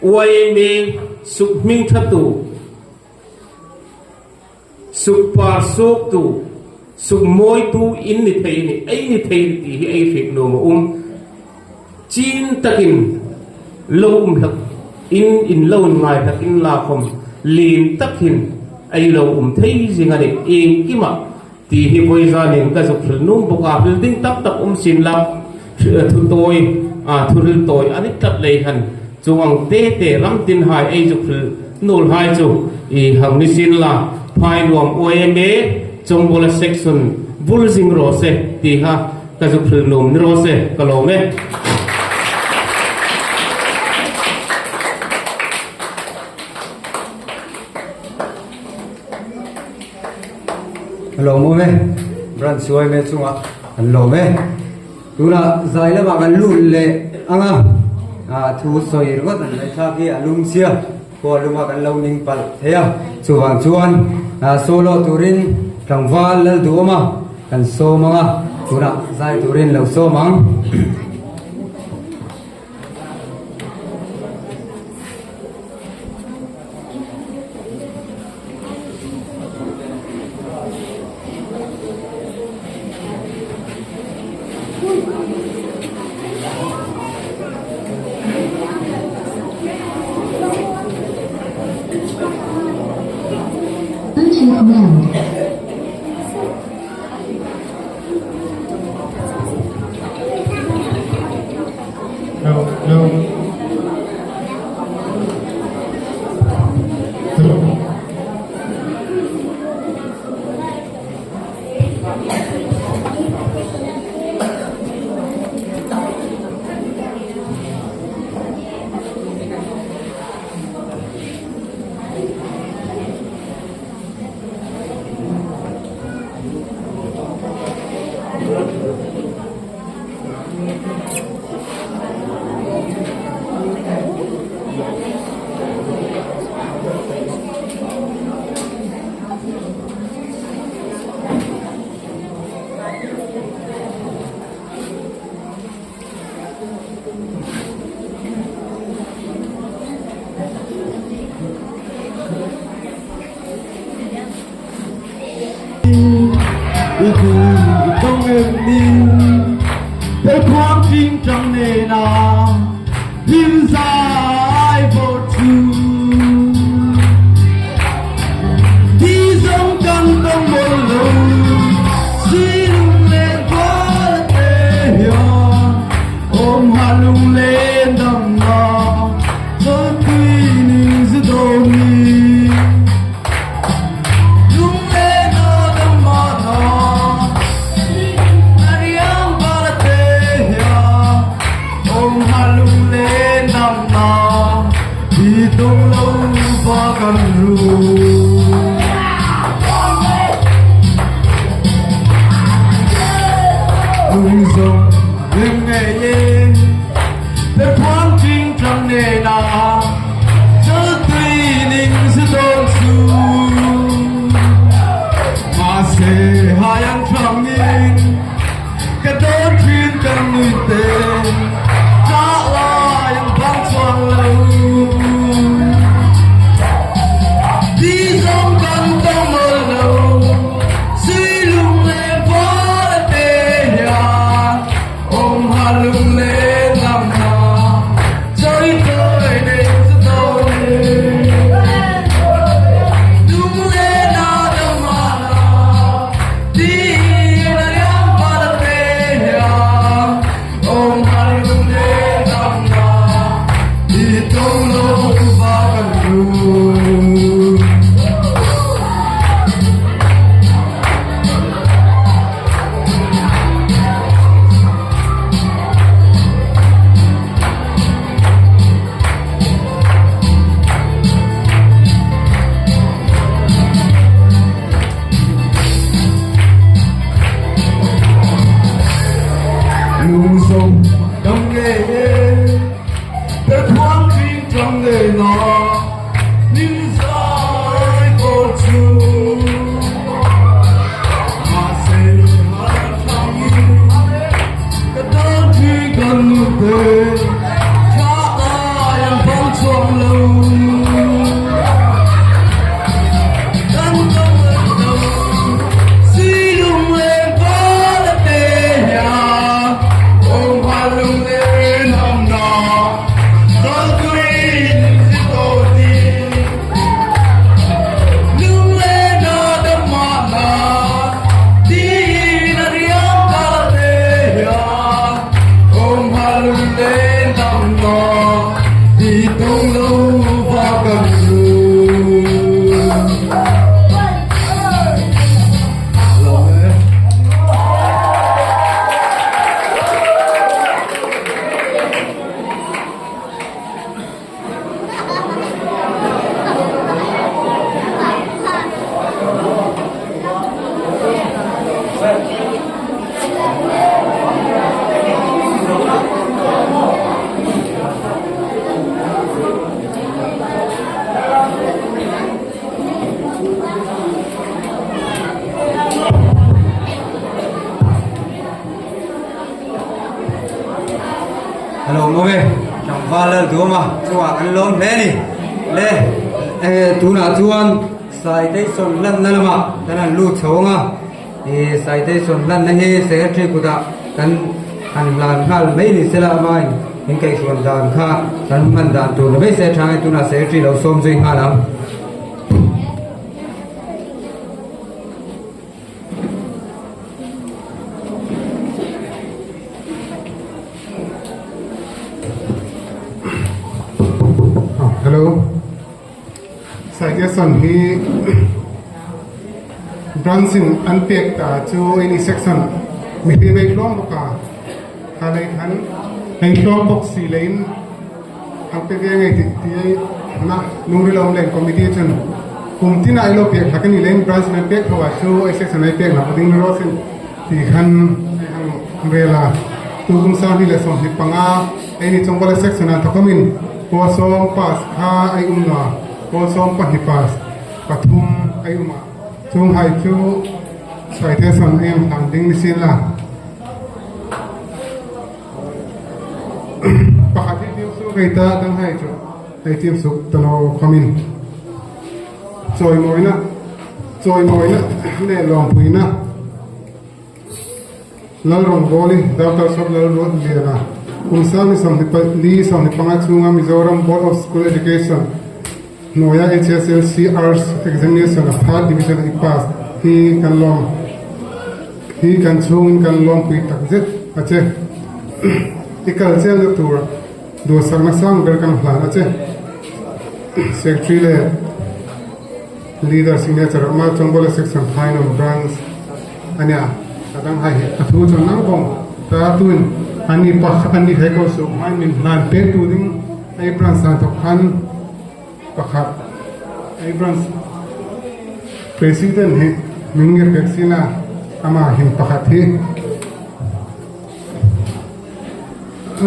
YMA suk hming tha tu suk par suk tu suk mawi tu in ni thei ni ei ni thei ti hi ei hrik nuam a um chin takin lo um hlak in in lo ngai hlak in la khom lin takin ei lo um thei zinga ni eng kima ti hi vawiza nen ka zuk hril num bawk a building tam tak um sin la thu tawi a thu ril tawi ani tlat lei han chung ang te te ram tin hai ei zuk hril nul hai chu i hang ni sin la phai nuam YMA Chawngbawla section vul zing rawh se ti kha ka zuk hril num ni rawh se ka lawm e. A lawm awm e branch YMA chungah an lawm e tunah zai lamah kan lut leh ang a ah thu sawi ringawt an ngaihthlak hi a lum sia khua luma kan lo ning palh thei a chuvang chuan ah solo turin tlangval lal duh awm a kan sawm ang a tunah zai turin lo sawm ang. Bluetooth mode. Hello, hello. Hello. Om Halung Le Nam lawm awm e, tlangval lal duama chungah kan lawm hle a ni. Le, tunah chuan citation lanna lamah kan han lut chho ang a, citation lanna hi secretary kutah kan han hlan nghal mai ni sela amahin min kaihhruan dan kha kan hman dan tur ni mai se a tha tunah secretary lo sawm zui nghal ang. Hello Citation hi branch in an pek ta chu ini section mihring ei hlawm bawk a kha lei khan ei hlawm bawk si leiin Ang pe ve ngei tih ti ei na lungri lo leng committee chun kum tin ai lo pek hlak ani leng branch nan pek tho a chu ai section ai pek hlak ding ro sin ti khan ai hang rela tu kum sang hi le 25 ai ni chongbala section an thokomin pawl sawm pass kha ai um na pawl sawm pahnih pass pathum ai uma chung hai chu citation ai ang hlang ding ni sin la. Pakhat hi team suk ei ta dang hai chu hei team suk ta lo khawmin chawimawina chawimawina leh lawmpuina Lalrawngbawli Doctor Sawp Lalruatliana kum sang ni 24 25 chhunga Mizoram Board of School Education hnuaia HSLC Arts Examination a third division i pass hi kan lawm hi kan chhungin kan lawmpui tak zet a che. I kal chelna tur duhsakna sang ber kan hlan a che. Secretary leh Leader Signature awm a, Chawngbola Section Phainom Branch a nia. A dang hai hi a thu chuan nang bawng ta tuin ani pakhat ani he ko suh hmain min hlan pe tu ding ai branch ah thawk khan pakhat ai branch president hi min nge pek sina ama hin pakhat hi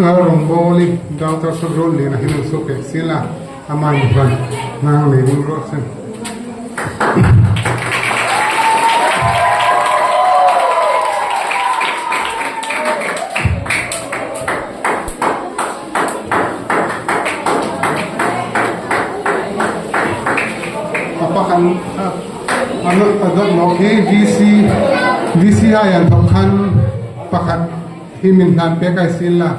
Lalrawngbawli Doctor Sabrul Liana hi min su pek sila ama in hlan nang nei ding rawh se. A pakhat a dawt mawk hi VC VCI an thawk khan pakhat hi min hlan pek ai sin la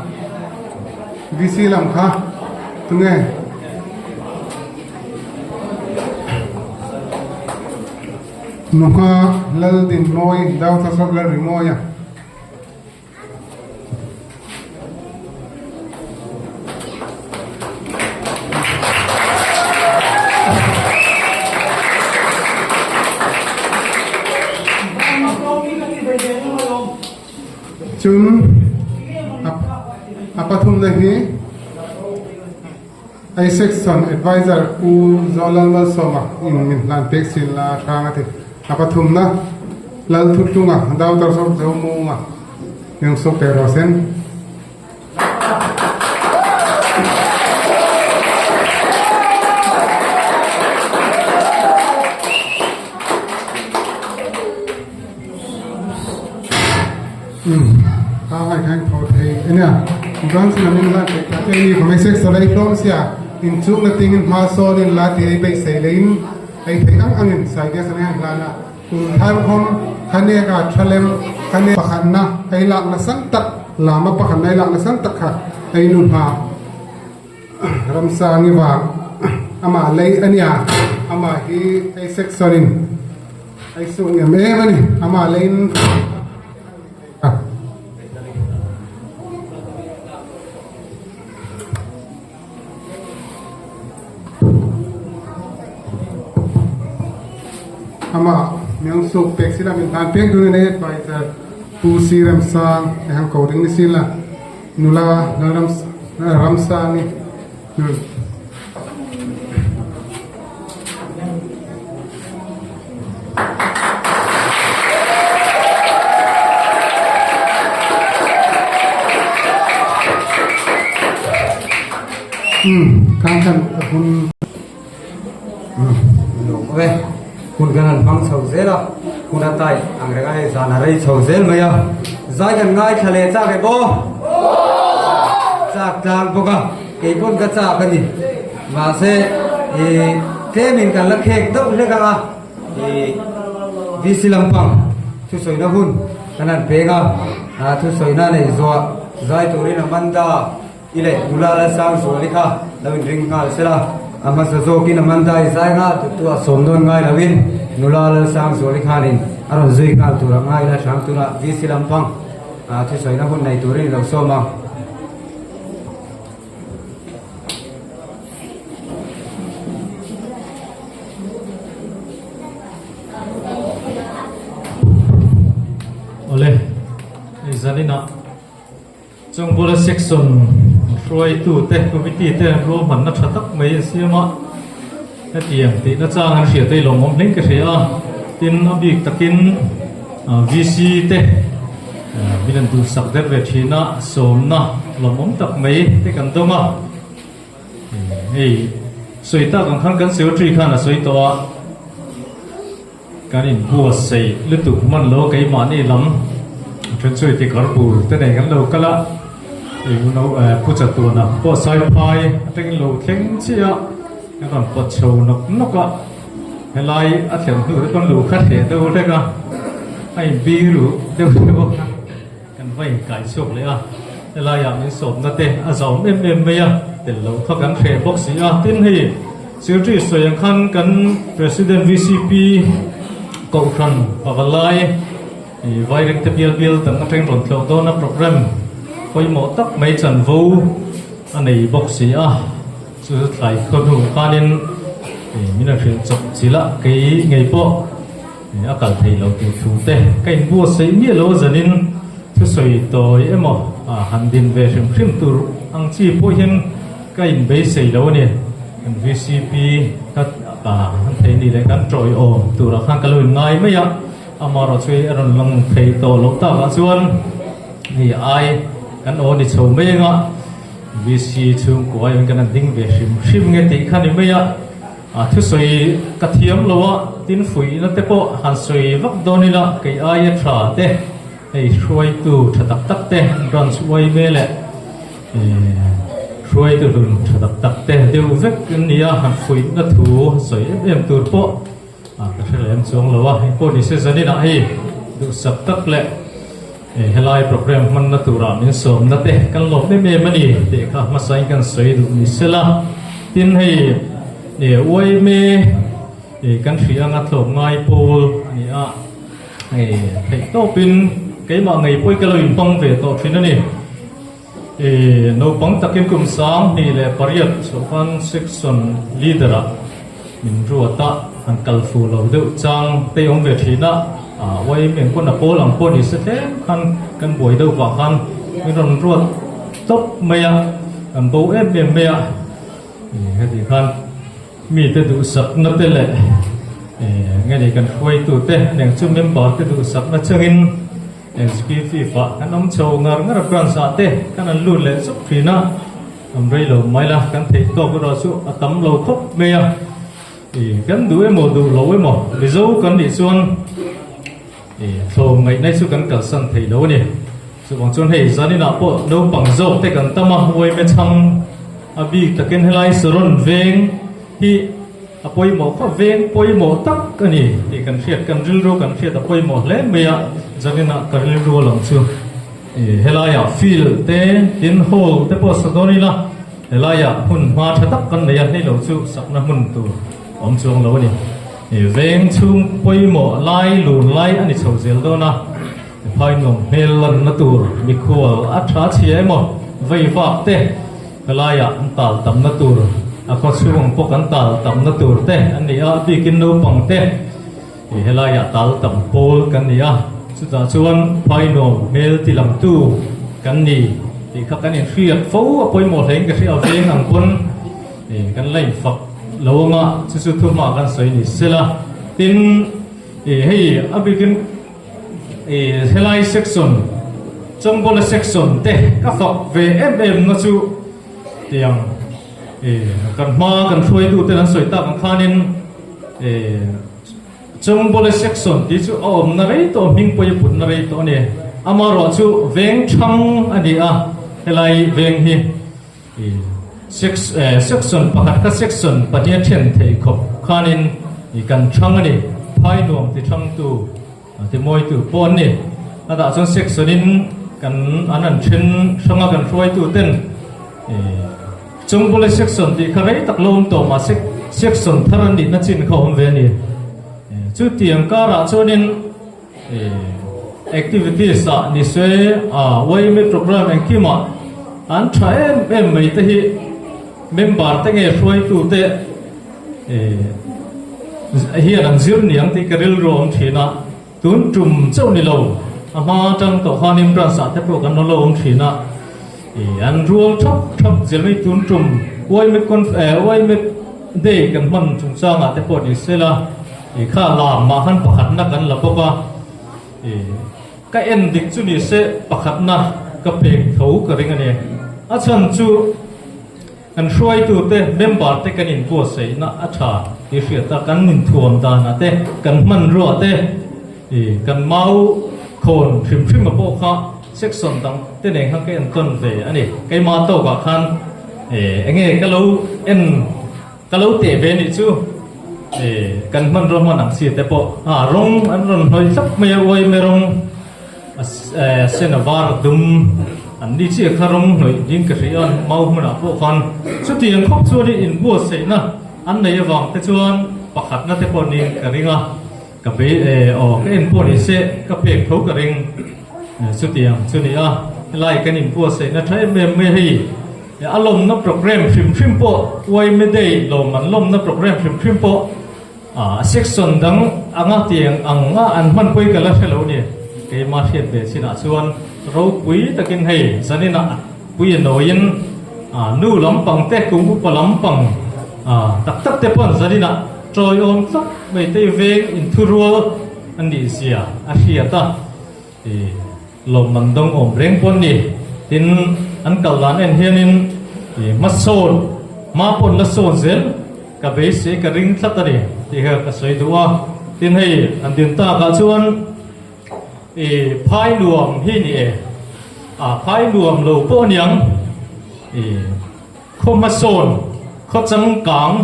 VC lam kha tunge Nuha Laldinmawi Dauthasawk Lalrimawia. Cun a pathumna hi I section advisor Pu Zolalmalsawma in min hlan pek sin la hrang a ti. A pathumna Lalthutlunga Dautar Sawk Zomunga Yung suk pe rawh sen. Ta hai khan tho thei ania branch lam in la te ka te ni khomai sek salai hlawm sia in chuk na ting in hma sawn in la ti ei bei sei le in ei thei ang ang in sai ge sanai hlan a Kum thar khawm khanek ah thalem khanek pakhatna ei lakna sang tak lama pakhatna ei lakna sang tak kha ei nu hna ramsa nge vang amah lei a nia amah hi ei section in ei sung em em a ni amah leiin Amah Myung Suk pek sila min hlan pek dun ane advisor Pu Si Rem Sang e hang ko ding ni sila nula Lalram Ramsangi Umm khang khan a hun Nuam awm e, hun kan han hmang chho zel a, hun a tai ang reng a hei zan a rei chho zel mai a, zai kan ngaithla leh chak e baw. chak tlang bawk a, kei pawn ka chak a ni. Mahse ih tlemin kan la khek deuh hlek ang a, ih VC lampang thusawina hun kan han peng a, thusawina neih zuah zai turin Amanda I leh nula Lalsangzuali kha lo inring nghal sela, a hmasa zawkin Amanda i zai nghal tut tu a sawm dawn ngai loin nula Lalsangzuali khanin a rawn zui nghal tur a ngai ila hrang tunah VC lampang thusawina hun nei turin i lo sawm ang. Awle, zaninah Chung bula section hruaitute committee te ruahmanna tha tak mai an siam a, hetiang tihna chang an hriat a i lawmawm hleng ka hria a, tin a bik takin VC te min an duhsak der ve thin a, sawmna lawmawm tak mai te kan dawng a, hei sawi tak ang khan kan secretary khan a sawi tawh a. Kan inbuatsaih lutuk hman lo keimahni lam then chu iti kar bur te nei kan lo kal a, eng pu chatuana pawh saiphai atangin lo thleng chiah a, kan rawn pawt chho nawk nawk a, helai a thlen hnu te pawn luh kha hreh deuh hlek a, a inbiru deuh deuh a, kan va inkai chhuak leh a, helaiah min sawmna te a zauhawm em em mai a, tel loh kha kan hreh bawk si a, tin hei Secretary sawi ang khan kan President VCP Kohhran Pavalai Vairengte bial bial dang atangin rawn tlawh dawn a programme pawimawh tak mai chanvo a nei bawk si a, chu thlai khaw hnu khanin min rawn hrilh chawp chilh a, kei ngei pawh a kal thei lo tih thu te ka inbuatsaih miah lo zanin thusawi tawi emaw han din ve hrim hrim tur ang chi pawh hian Ka inbeisei lo a ni. Kan VCP ka an thei ni leh kan tawiawm turah khan ka lo inngai mai a, amaherawhchu hei a rawn lang thei tawh loh takah chuan hei ai kan aw ni chho mai anga VC chhungkua hian kan han ding ve hrim hrim nge tih kha ni mai a, a thusawi ka thiam lo a, tin fuihna te pawh han sawi vak dawn ila kei aia tha te hei hruaitu tha tak tak te branch uai vel eh. Hruaitu hlun tha tak tak te deuh vek an ni a, han fuihna thu sawi em em tur pawh ka hre lem chuang lo a, engpawh ni se zaninah hei duhsak tak leh helai programme hmanna turah min sawmna te kan lawm em em a ni tih kha hmasain kan sawi duh ni sela, tin hei uaime kan hria anga tlawm ngai pawl a ni a. Hei theih tawpin keimah ngei pawh ka lo inhmang ve tawh thin a ni. Ih naupang takin kum 28 chhoh khan section leader ah min ruat a, han kal fu lo deuh chang te awm ve thin a, ah YM engkawn a pawl ang pawh ni se tlem khan kan buai deuh vah khan min rawn ruat tawp mai a, kan bo em em mai a, ih heti khan. Mite duhsakna te leh nge ni kan hruaitute eng chu member te duhsakna changin executive ah kan awm chho ngar ngar a branch ah te kan an lut leh chawp thin a, an rei lo mai la kan theih tawk erawh chu a tam lo khawp mai a, ih kan duh emaw duh lo emaw Mizo kan nih chuan ih thlawm ngaihna hi chu kan kalsan thei lo a ni. Chuvang chuan hei zaninah pawh naupang zawk te kan tam a, uaime chhang a bik takin helai Saron veng hi a pawimawh khawp veng pawimawh tak a ni tih kan hriat kan rilru kan hriat a pawimawh hle mai a, zaninah ka rilru a lang chu helaiah field te tin hall te pawh sa dawn ila helaiah hmun hma tha tak kan nei a, hei lo chu sakna hmun tur awm chuang lo a ni. Veng chhung pawimawh lai lun lai a ni chho zel dawn a. Phai nuam hmel lanna tur mikhual a tha chhia emaw vei vak te helaiah an tal tamna tur a khaw chhung pawh kan tal tamna tur te an ni a, a bikin naupang te helaiah tal tam pawl kan ni a, chutah chuan phai nuam hmel ti langtu kan ni tih kha kan inhriat fo a pawimawh hlein ka hria veng ang pawn kan la infak lo anga chu chu thuhma kan sawi ni sela tin hei a bikin. Ih helai section Chawngbawl section te ka fak ve em em na chu tiang ih kan hma kan hruaitu ten an sawi tak ang khanin ih Chawngbawl section tih chu a awmna rei tawh hming pawh i putna rei tawh a ni amaherawhchu veng thang a ni a helai veng hi. Section pakhat kha section pahnih a then theih khawp khanin kan thang a ni. Phai nuam ti thangtu ti mawitu pawh an ni. A dah chuan section in kan an an then hrang a kan hruaitu ten Chungbula section tih kha rei tak lo awm tawh mahse section thar an nihna chin kha awm ve a ni. Chutiang karah chuanin Activities ah ni se YMA program engkimah an tha em em mai te hi member te nge hruaitu te hian an zir niang tih ka rilru a awm thin a, tun tum chauh ni lo a hma atang tawh khanin branch ah te pawh kan lo awm thin a, an rual thap thap zel mai tun tum YMA YMA day kan hman chungchangah te pawh ni se la. I kha lam mah khan pakhatna kan la bawk a, i ka en dik chu ni se pakhatna ka pek tho ka ring a ni. A chhan chu kan hruaitute member te kan inbuatsaihna a tha tih hriat a, kan inthuam danah te, kan hmanrua te, i kan mau khawn hrim hrim a pawh kha section dang te nen khan ka entawn ve a ni. Keimah tawkah khan enge ka lo en. Ka lo teh ve nih chu kan hmanrua hman ang chi te pawh a rawng an rawn hnawih thlap mai a uai mai rawng a sen a var a dum an ni chiah kha rawng hnawih ding ka hria a mau hmunah pawh khan chutiang khawp chuan in inbuatsaihna an nei avang te chuan pakhatna te pawh niin ka ring a ka bei aw ka en pawh ni se ka pek tho ka ring chutiang chu ni a helai kan inbuatsaihna tha em em mai hei. A lawmna program hrim hrim pawh YMA Day lawm an lawmna program hrim hrim pawh a section dang anga tiang anga an hmanpui ka la hre lo ni. Keima hriat ve chinah chuan ropui takin hei zaninah pui a nawiin nu lampang te kum upa lampang tak tak te pawn zaninah tawiawm tlat mai te veng inthurual a nih zia a hriat a. Lawmman dawng awm reng pawn ni. Tin, an kal dan en hianin hmasawn, hma pawn la sawn zel ka beisei ka ring tlat a ni tih kha ka sawi duh a. Tin hei an din takah chuan i phai nuam hi ni e, a phai nuam lo pawh aniang i khaw hmasawn, khaw changkang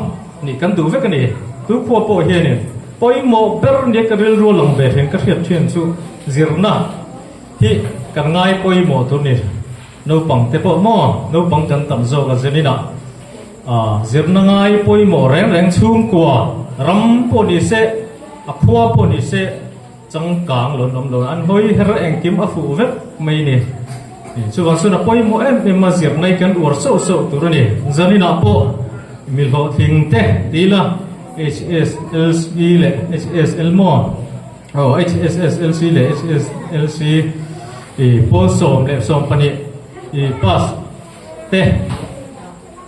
nih kan duh vek a ni. Tu khua pawh hianin pawimawh ber nia ka rilru lang ve thin ka hriat thin chu zirna hi kan ngai pawimawh tur ni. Naupang te pawh maw naupang kan tam zawk a zirina zirna ngai pawimawh reng reng chhungkua ram pawh ni se a khua pawh ni se Changkang lo nawm lo an hawi her engkim a fuh vek mai ni. Chuvang chuan a pawimawh em em a zir nai kan uar sauh sauh tur a ni. Zaninah pawh mi hlawhtling te ti ila HSLC leh HSL maw? Aw HSSLC leh HSLC i pawl 12 i pass te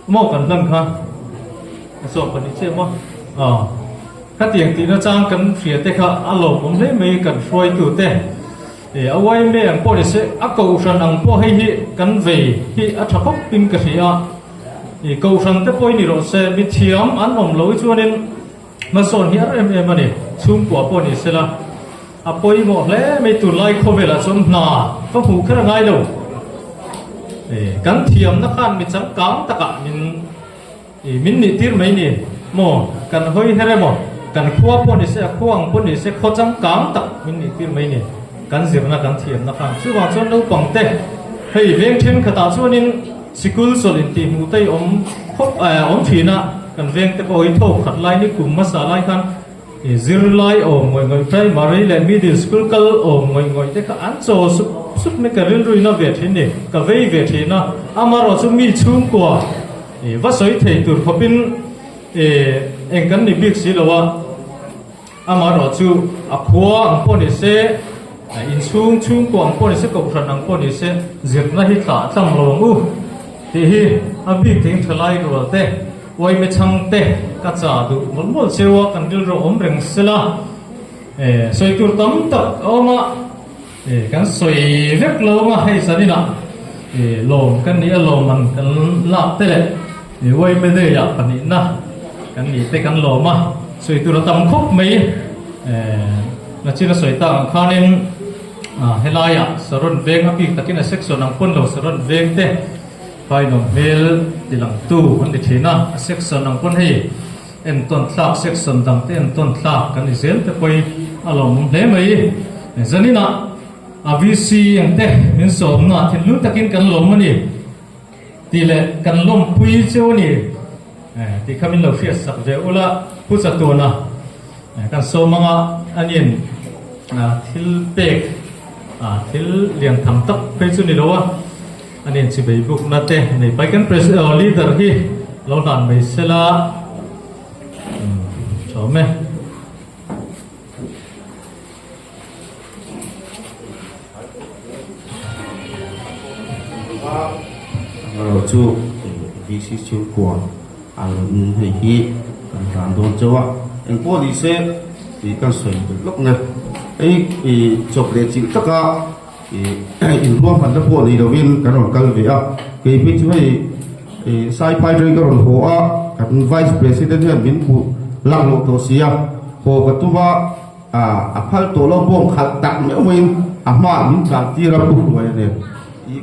maw kan hlan kha a 12 chiah maw? Aw. Khatiang tihna chang kan hria te kha a lawmawm hle mai kan hruaitu te e a yma ang pawh ni se a kohhran ang pawh hei hi kan vei hi a tha khawp in ka hria a i kohhran te pawh ni rawh se mi thiam an awm lo hi chuanin hmasawn hi a rem em a ni chhungkua pawh ni sela a pawimawh hle mai tunlai khawvelah chuan hna ka hmuh kher a ngai lo e kan thiamna khan mi changkang takah min I min nih tir mai ni maw? Kan hawi her emaw? Kan khua pawh ni se, a khua ang pawh ni se, khaw changkang tak min nih tir mai ni. Kan zirna, kan thiamna khan. Chuvang chuan naupang te, hei veng thenkhatah chuanin sikul chawlh intih hmuh te awm khawp awm thin a, kan veng te pawh hi tho khat lai ni kum hmasa lai khan i zirlai awm ngawih ngawih primary leh middle school kal awm ngawih ngawih te kha an chaw sup sup mai ka rilruina ve thin ni, ka vei ve thin a, amaherawh chu mi chhungkua I va sawi thei tur khawpin i eng kan ni bik si lo a, amaherawh chu a khua ang pawh ni se, inchhung chhungkua ang pawh ni se, kohhran ang pawh ni se, zirna hi tlah tlang lo ang u tih hi a bik thing thalai rual te, uaime chhang te ka chah duh mawlh mawlh cheu a, kan rilru awm reng sela sawi tur tam tak a awm a. Kan sawi vek lo a, hei zaninah lawm kan nih a lawm an kan lak te leh yma day ah pahnihna kan nih te kan lawm a, sawi tur a tam khawp mai. Nachin a sawi tak ang khanin helaiah Saron veng a bik takin a section ang pawn lo Saron veng te. Phainawm hmel tilangtu an ni thin a, a section ang pawn hei entawn thlak section dang te entawn thlak kan ni zel te pawhin a lawmawm hle mai. Zaninah a VC ang te min sawmna thinlung takin kan lawm a ni tih leh kan lawmpui cheu a ni tih kha min lo hriatsak ve ula Pu Chatuana kan sawm anga aniin thil pek thil lian tham tak phei chu ni lo a. An inchibei bukna te nei pai kan leader hi lo hlan mai sela tha awm e. Ro chu VC chhungkua ang hei hi kan tlan dawn chauh a, engpawh ni se tih kan sawi belh lawk na hei chawp leh chilh taka Inruahmanna pawh nei lovin kan rawn kal ve a, kei phei chu hei Saiphai atangin ka rawn haw a, kan Vice President hian min hmuh lak loh tawh si a, haw ka tum a, a phal tawh lo bawng khalh tak meuh maiin a hmaah min tlan tir a pu hruai a ni.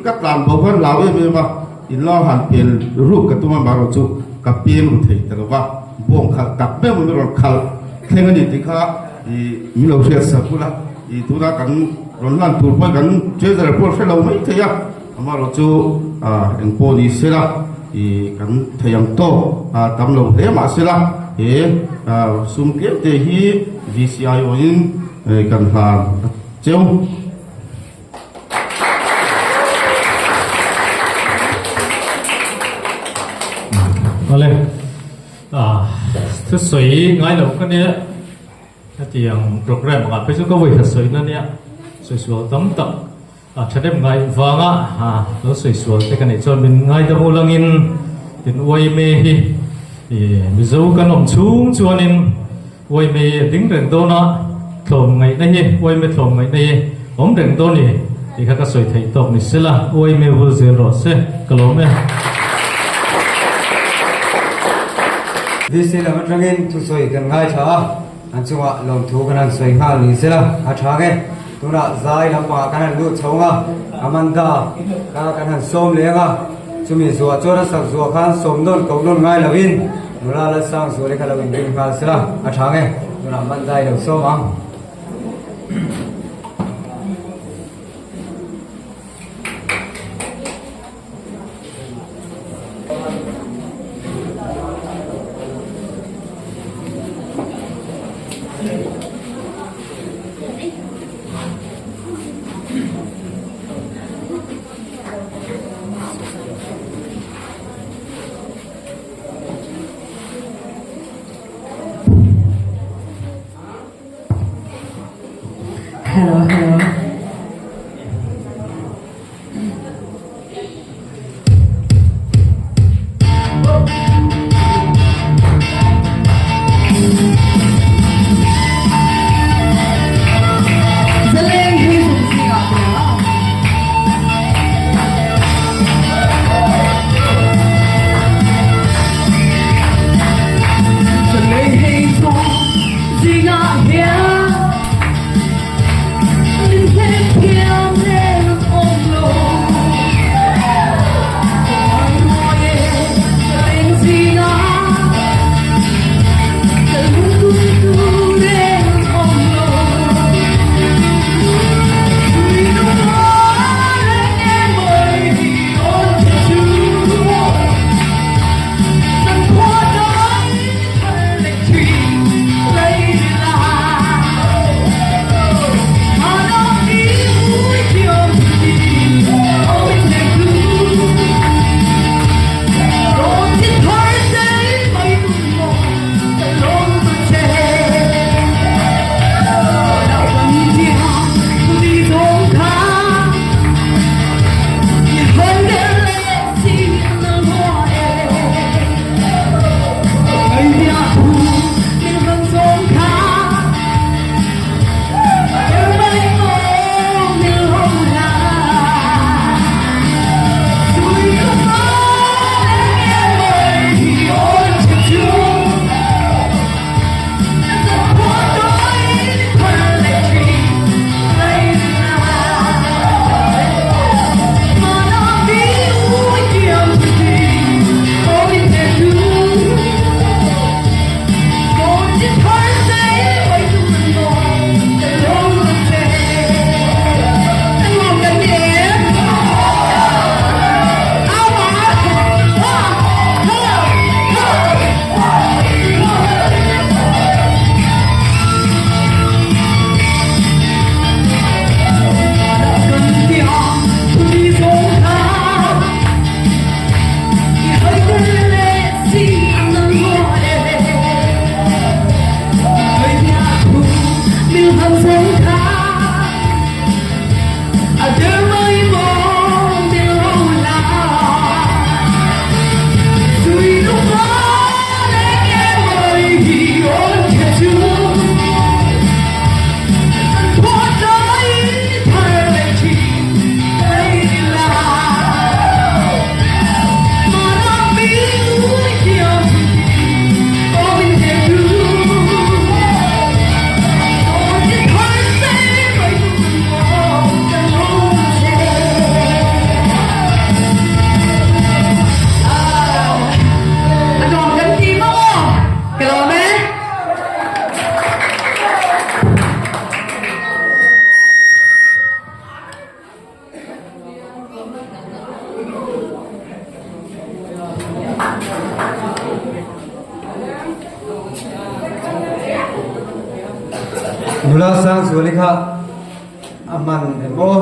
Ka tlan bo khan hlau em em a, in lo han pel ruk ka tum a, amaherawhchu chu ka peng ru thei ta lo va, bawng khalh tak meuh maiin min rawn khalh thleng a ni tih kha min lo hriat sak bul a. I tuna kan rawn lan tur pawh kan treasurer pawh hre lo mai thei a, amaherawh chu eng pawh ni sela i kan thei ang tawk tam lo hle mah sela he sum tlem te hi VCI awin kan hlan a cheu. Awle, thusawi ngai lo ka nia. Hetiang program angah phei chu ka vawi khat sawina nia sawi sual tam tak a thahnem ngai vanga lo sawi sual te ka neih chuan min ngaidam ulangin tin uaime hi Mizo kan awm chhung chuanin uaime hi a ding reng dawn a tlawm ngaihna hi uaime tlawm ngaihna hi awm reng dawn ni tih kha ka sawi theih tawk ni sela uaime vul zel rawh se ka lawm e. VC lam atangin thusawi kan ngaithla a, an chungah lawmthu kan han sawi nghal ni sela a tha nge. Tunah zai lampangah kan han lut chho ang a, Amanda kha kan han sawm leh ang a, chumi zuah chuan a sak zuah khan sawm nawn koh nawn ngai lovin nula Lalsang Zuali kha lo inring nghal sela a tha nge. Tunah Amanda i lo sawm ang. Hello, hello. kha a hman em aw?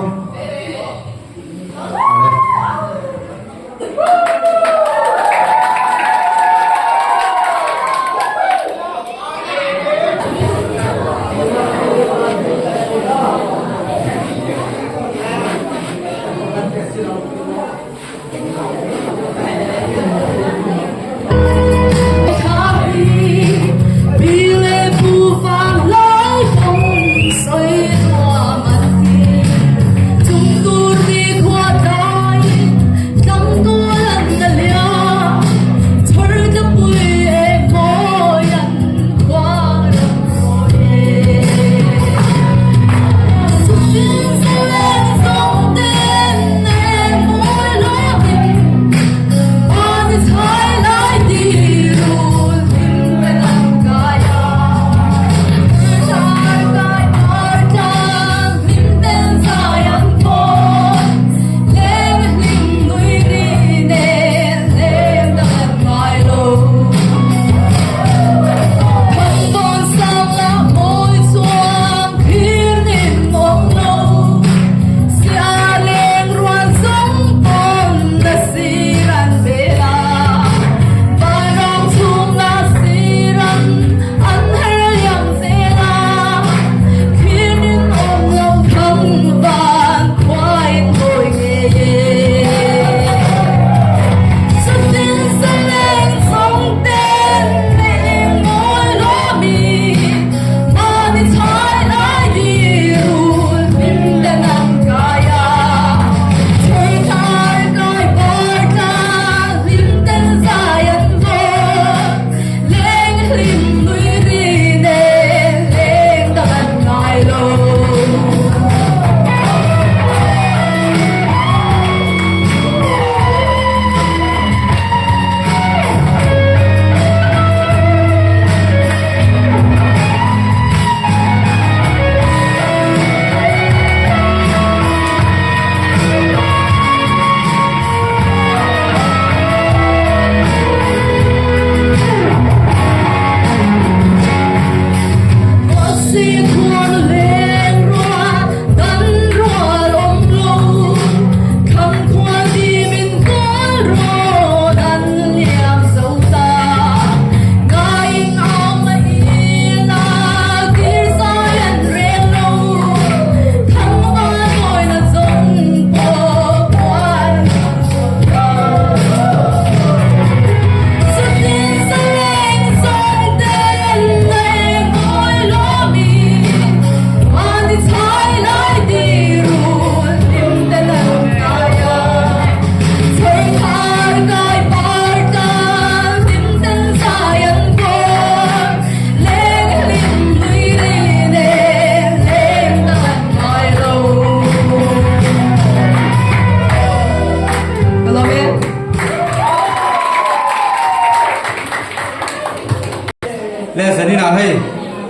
Le zanin ah hei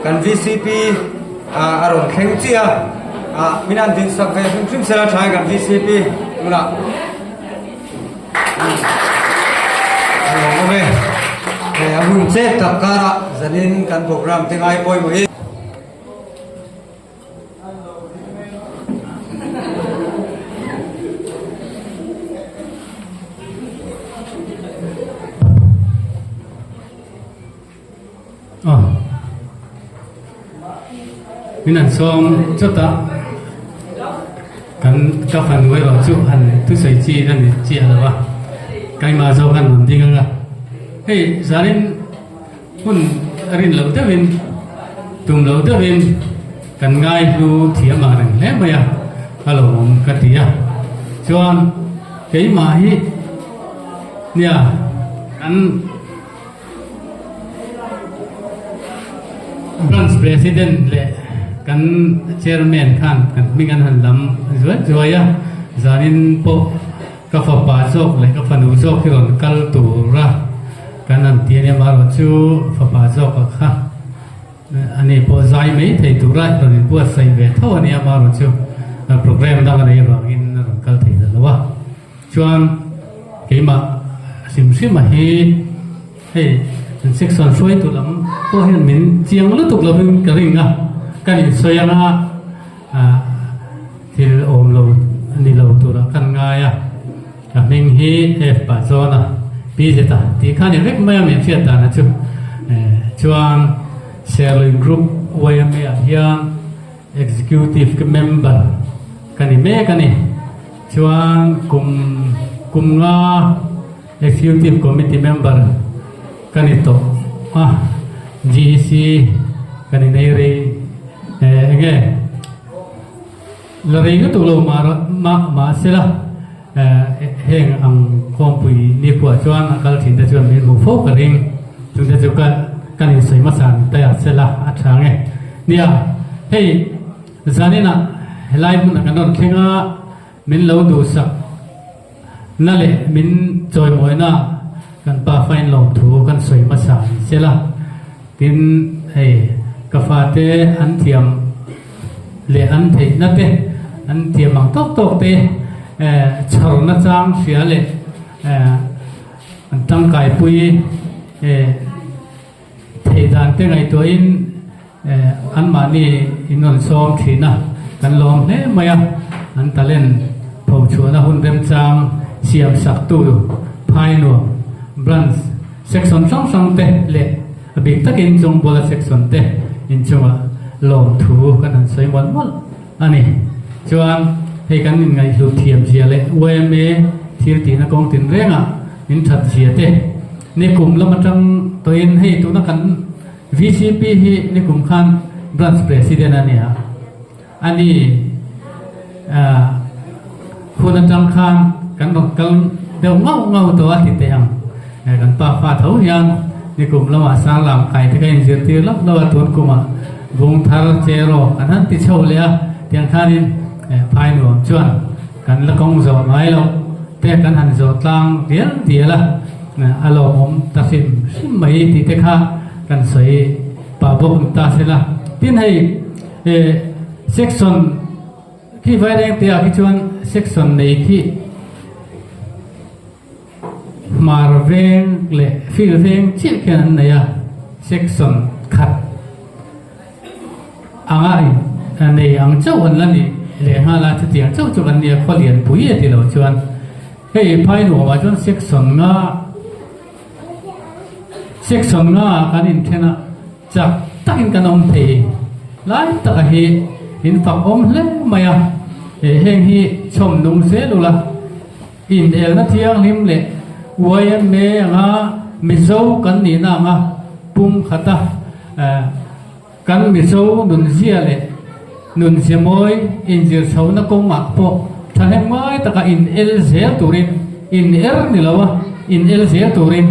kan VCP a rawn thleng chiah a min han din sak ve hrim hrim sela tha kan VCP tunah Awm e a hun chet tak karah zanin kan program te ngai pawimawh hi. Min an sawm chawt a, kan ka fanu erawh chu han thusawi chi a ni chiah lo a, keimah zawk an rawn ding ang a, hei zanin Hun a rin loh deuhin, tum loh deuhin kan ngaihlu thiam ang reng hle mai a, ka lo awm ka ti a. Chuan keimah hi nia kan Branch President leh kan Chairman khan kan hming an han lam zuai zuai a, zanin pawh Ka fapa zawk leh ka fanu zawk hi rawn kal tura kan han ti a nia, amaherawhchu fapa zawka kha ani pawh zai mai thei tura rawn inbuatsaih ve tho a nia, amaherawhchu programme dang a nei avangin a rawn kal thei ta lo a. Chuan keimah hrim hrima hi hei section hruaitu lam pawh hian min chiang lutuk lovin ka ring a, kan insawi anga. Thil awm lo ni lo turah kan ngai a, ka hming hi F pah zawn a, Pi Zeta tih kha ni vek mai a min hriat dan a chu. Chuan Serlui Group YMA ah hian Executive member ka ni mek a ni. Chuan kum kum nga Executive Committee member ka ni tawh a, GEC ka ni nei rei eng nge? La rei lutuk lo mah mah mahse la heng ang khawmpui nikhuah chuan a kal thin te chuan min hmuh fo ka ring. Chungte chu ka kan insawi hmasa ni ta se la a tha nge. Nia, hei zaninah helai hmunah kan rawn thleng a, min lo duhsak na leh min chawimawina kan pa fain lawmthu kan sawi hmasa ni se la. Tin, hei ka fate an thiam leh an theihna te, an thiam ang tawk tawk te chhar nachang hria leh an tangkaipui theih dan te ngaihtuahin anmahni in rawn sawm thin a, kan lawm hle mai a, an talent phochhuahna hun remchang siam saktu Phainuam Branch Section hrang hrang te leh a bik takin Chungbula Section te inchungah lawmthu kan han sawi mawlh mawlh a ni. Chuan hei kan inngaihhlut thiam zia leh yma thil tihna kawng tinrengah min that zia te nikum lam atang tawhin hei tuna kan VCP hi nikum khan Branch President a ni a, a ni hun atang khan kan rawn kal deuh ngauh ngauh tawh a ti teh ang. Kan pa fa tho hian nikum lamah Sanglam kai te ka inzirtir lawk lawk a, tun kumah Vung thar che rawh kan han ti chho leh a, tiang khanin phai nuam chuan kan la kawng zawh ngai loh te kan han zawh tlang dial dial a, a lawmawm ta hrim hrim mai tih te kha kan sawi pah bawk ni ta se la. Tin hei section khi vaireng te ah khi chuan section nei khi Hmar veng leh field veng chiah khian an nei a, section khat anga in nei ang chauh an la ni leh nghal a, chutiang chauh chu kan nia khaw lian pui a ti lo chuan hei phai nuamah chuan section nga section nga ah kan inthen a chak takin kan awm thei lai taka hi in fak awm hle mai a, heng hi chhawm nung zel ula. Inelna thianghlim leh yma anga Mizo kan nihna anga pum khata kan Mizo nunzia leh nunzia mawi inzir chhohna kawngah pawh thahnem ngai taka in el zel turin, in er ni lo a, in el zel turin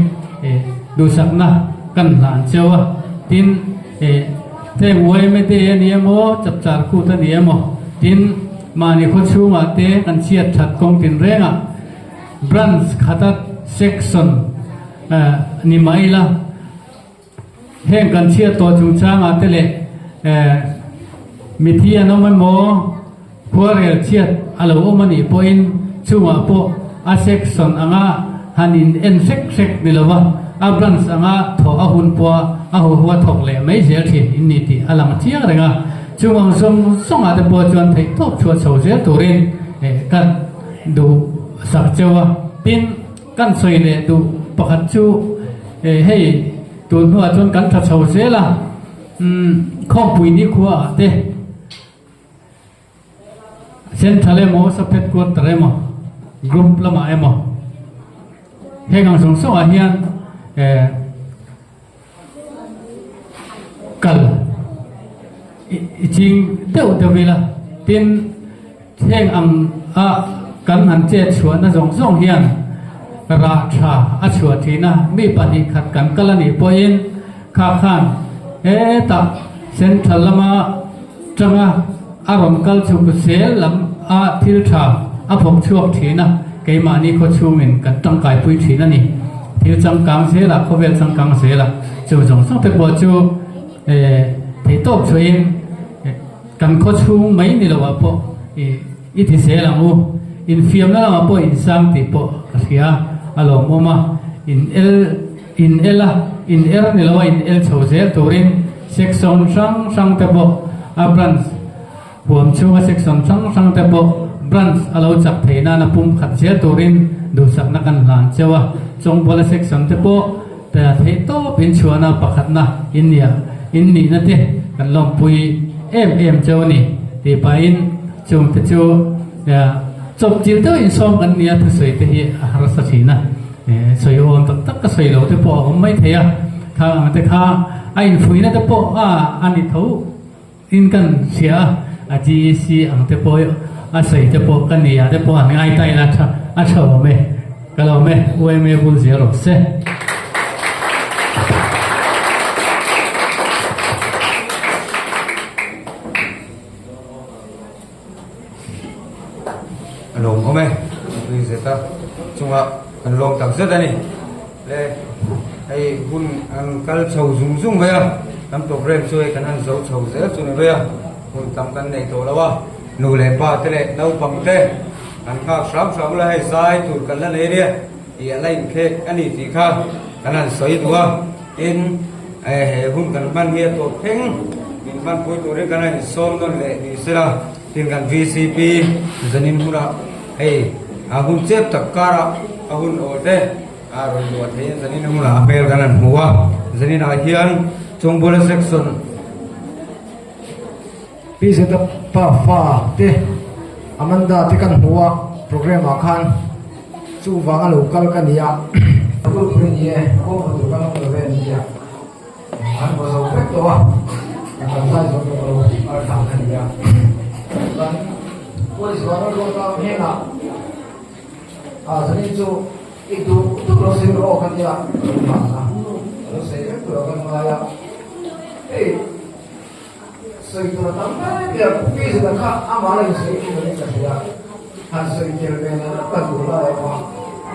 duhsakna kan hlan cheu a. Tin, heng yma day a ni emaw, chapchar kut a ni emaw, tin, Mahni khaw chhungah te kan chhiat that kawng tinrengah branch khata section ni mah ila heng kan chhiat tawh chungchangah te leh mithi an awm emaw khuarel chhiat a lo awm a nih pawhin chungah pawh a section anga han in en hrek hrek ni lova a branch anga thawh a hun pawha a huhua thawk leh mai zel thin in ni tih a lang chiang reng a. Chung ang zawng zawngah te pawh chuan theih tawp chhuah chho zel turin kan duh sak cheu a. Tin, kan sawi leh duh pakhat chu hei tun hnuah chuan kan tha chho zel a, khawmpui nikhuaah te Central emaw Sub Headquarter emaw Group lamah emaw heng ang zawng zawngah hian Kal i ching deuh deuh ila, tin heng ang a kan han chet chhuahna zawng zawng hian rah tha a chhuah thin a, mi pahnih khat kan kal a nih pawhin kha khan hetah central lama tanga a rawn kal chhuk zel lam a thil tha a phawk chhuak thin a, keimahni khaw chhungin kan tangkaipui thin a ni. Thil changkang zelah, khawvel changkang zelah chu zawng zawng te pawh chu theihtawp chhuahin kan khaw chhung mai ni loah pawh i ti zel ang u. Infiamna lamah pawh insang tih pawh ka hria a lawmawm a, in el in el a, in er ni loa in el chho zel turin section hrang hrang te pawh a branch. Huam chhunga section hrang hrang te pawh branch a lo chak theih nana pum khat zel turin duhsakna kan hlan cheu a. Chawngbawla section te pawh theih tawp in chhuahna pakhatna in nia in nihna te kan lawmpui em em cheu a ni tih pahin chung te chu chawp chilh deuh insawm kan nia thusawi te hi a harsa thin a. Sawi awm tak tak ka sawi lo te pawh a awm mai thei a, kha ang te kha a infuihna te pawh a a ni tho in kan hria a, a GEC ang te pawh a sawi te pawh ka nia te pawh an ngai ta ila tha a tha awm e, ka lo awm e, UMA bul zel rawh se. A lawm awm e, tui zeta chunga kan lawm tak zet a ni. Le hei hun an kal chho zung zung mai a, kan program chu hei kan han zo chho zel chu ni mai a, hun tam kan nei tawh lo a, nu leh pa te leh naupang te kan nghak hram hram ula hei zai tur kan la nei nia tih a la inkhek a ni tih kha kan han sawi duh a, tin he hun kan hman hi a tawp thleng min hmanpui turin kan han insawm nawn leh ni sela. Tin kan vcp zanin hunah hei a hun chep tak karah a hun awl te a rawn luah theihin zanin hunah a hmel kan han hmu a, zanin ah hian Chawngbawla section. Pi Zeta pa fa te Amanda te kan hmu a program ah khan chuvanga lo kal ka ni a. Ka lu pui a ni e, kawng hmu tur kan awm lo ve an ti a. An vaw zo vek tawh a, a kan zai zo tawh lo a thlang a ni a. Kan Police vana ruat a hnenah a zanin chu i duh duh lo sawi rawh aw ka tia ka lo hlan a, ka lo sawi vek tur a kan ngai a. Hei sawi tur a tam em em a, Pu Zeta kha amah la insawi thin lovin ka hria, han sawi tel ve na ka duh lai a,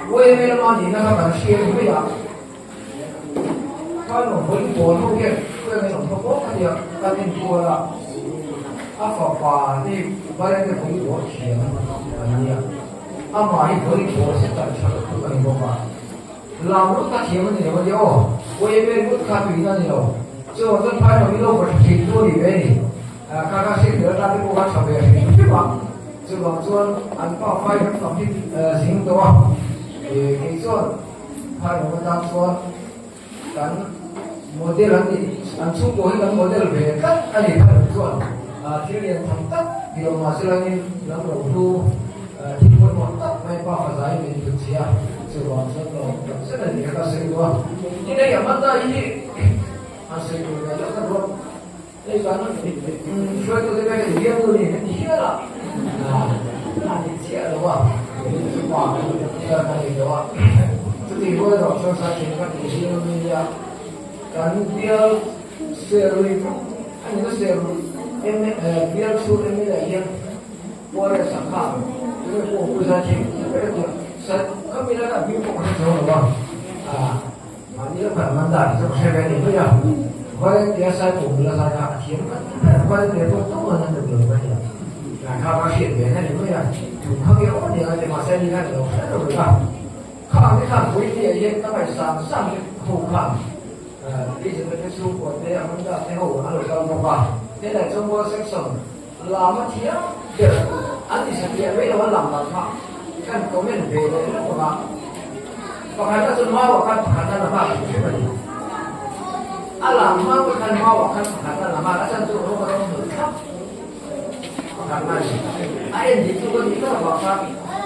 UMA lama nihna kha kan hriat mai a. Khaino volleyball ho hian khuai an awm bawk a nia kan enkual a, a fapa hi Barente volleyball thiam a nia, amah hi volleyball setter tha lutuk a ni bawk a, lam lut kha thiam a ni lo a nia aw, khuai lut kha tuina a ni lo, chuvang chuan Phaino hi lo va tha thin chu a ni ve a ni, kha kha hriat tel atan te pawh kha tha ve hrim hrim a, chuvang chuan an pa fai kan fak hi zing tawh a, kei chuan. Phai awm atan chuan kan model an nih, an chhungkaw hi kan model ve tlat a ni. Phai awm chuan thil lian tham tak ti lo mahse langin lam lo hlu thil pawimawh tak mai pa fazai min hlut si a, chuvang chuan ka awm tak zet a ni kha ka sawi duh a. Tin hei Amanda hi han sawi tur ve lo tak rawh. Hei kan hruaitute pek a ni viau tu ni kan ti hial a, a ni chiah lo a, pa kan kan ni lo a, chuti rual erawh chuan Sachin ka tih hi a nia, kan bial serui a ni na serui bial chhung mla hian Forest a khan tunge pawh Pu Sachin khami laka hming pawh ka hre chuang lo a. Mahni a kal man dan hi chu ka hre ve ni mai a, Valentia sai pawh bula zai kha a thiam kan ti ber a, Valentia pawh tumah an duh lo mai a, tlai kha ka hriat ve na ni mai a, tum kha nge aw nia ti mahse ni khan lo hre lo reng a, khang te khan Vawinia hian ka ngaih sang sang te ho khan Lizette te chhungkua te Amanda te ho an lo kal bawk a, helai Chawngbual section lam a thiam ber an ti satliah mai lo a lam dan kha kan comment ve leh lawk a. Pakhat a chuan mau ah khan pakhat a la nghak hrim hrim a ni. A lang hma pawh khan mau ah khan pakhat a la nghak a chan chu rawng a rawng hnawih thlap pakhat a ni. A en dik chu ka tih tak avang khan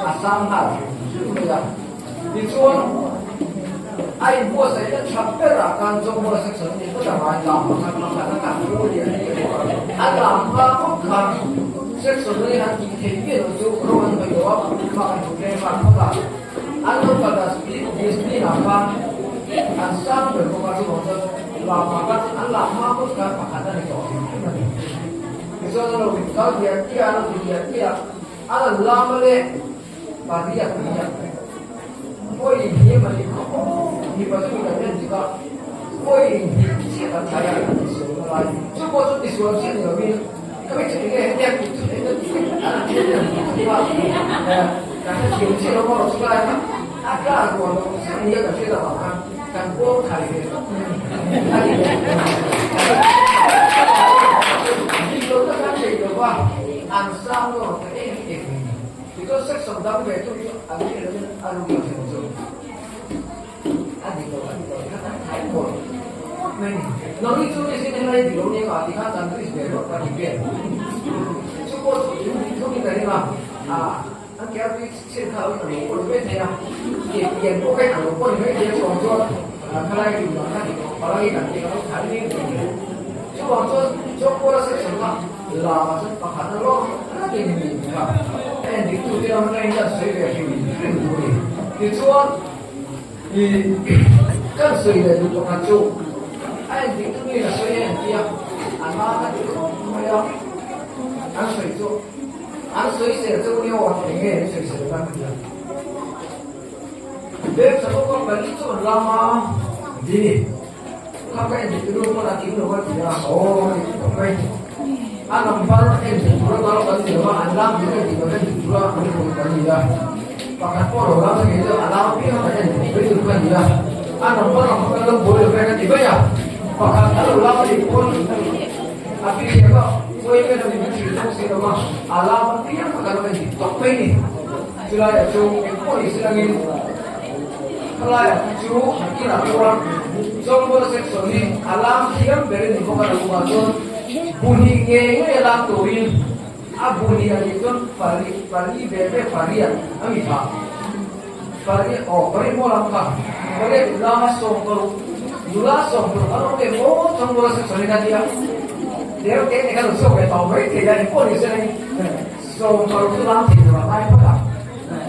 a sang nghal hrim hrim mai a. Tichuan a inbuatsaihna tha berah khan Zohmawla section a nih phawt avangin lam pakhat pakhat a khan pu lian a ni bawk a. A lam hma phawt khan section hi han tih theih miah loh chu rawng an hnawih lo a, bak an hmu tlem nghal phawt a. An lo kal dan discipline ah khan an sang ber bawk a, chuvang chuan lama kha chu an lam hma phawt khan pakhat a ni tawh hrim hrim a ni. Tichuan a lo kal diah diah a, a lo ti diah diah a, an han lam a leh pariat pariat vawi hnih a ni kha aw mipa chu kan en dik a, vawi hnih chiah kan thai a an tisual na lai chu pawh chu tisual chiah ni lovin Ka mi chu enge hetiang tih chu eng a tih a han hriat em tih kha kan hrethiam chiah lo maw chulai kha a class rual lo chiah nia kan hriat avang khan kan pawl thai ve tawp mai a ni. Dik lo tak an nei lo va. tlang dawn ta em em mai ni. Tichuan section dang ve thung chu an nih lovin a rum a thlen chu a dik lo a dik lo tikhan an thai mawi ngawt mai ni. Nangni chu ni sin helai dik lo nia ka tikhan kan risk ve rawh ka ti vel. Chu pawh chu in dik thungin ka ring a, an ke a tui chhin kha a lo pawh ni mai thei a, ke pian pawh kha a lo pawh ni mai thei a chuvang chuan khalai tum dan kha dik lo palangin an ke a lo thai mai thei a ni. Chuvang chuan Chawngpuala section kha Lama chuan pakhat a lawk rakin min kha a en dik tu te lam atangin kan sawi ve hrim hrim tur a ni. Tichuan i kan sawi leh duh pakhat chu a en dik tu mi a sawi a entia a na ka ti khawp mai a, an sawi chu an sawi sel chu ni aw eng nge an sawi sel kan ti a. Beng sakawk a pali chu an lam a dini. Kha ka en dik ru pawn a kim lo a ti a, aw a ti khawp mai. A number en dik tura kal kan ni lo a, an lam dik a dik lo en dik tura kan hmu kan ni a. Pakhat pawh lo lam ngei chu a lam piang a kan en dik mai tur kha a ni a. A number ang kha kan lo buai lo vek a ti mai a. Pakhat a lo lam a nih pawn a pi hriat a, uai vel a min hrilh bawk si lo a, a lam apiang kha kan lo en dik tawp mai ni. Chulaiah chu engpawh ni silangin Khalaiah khi chu an inah chuan Chawngbual section hi a lam thiam berin ni bawk a lo awm ah chuan bu hnih ngei ngei a lam turin a bu hnih a nih chuan pali pali ve ve pariat a mi thah pariat aw pariat maw lam kha pariat in lama sawmparuk nula sawmparuk an awm em aw Chawngbual section hi ka tia tel te te kha lo chhuak ve tawh mai thei a engpawh ni se Sawmparuk chu lam thei tur a ngai phawt a.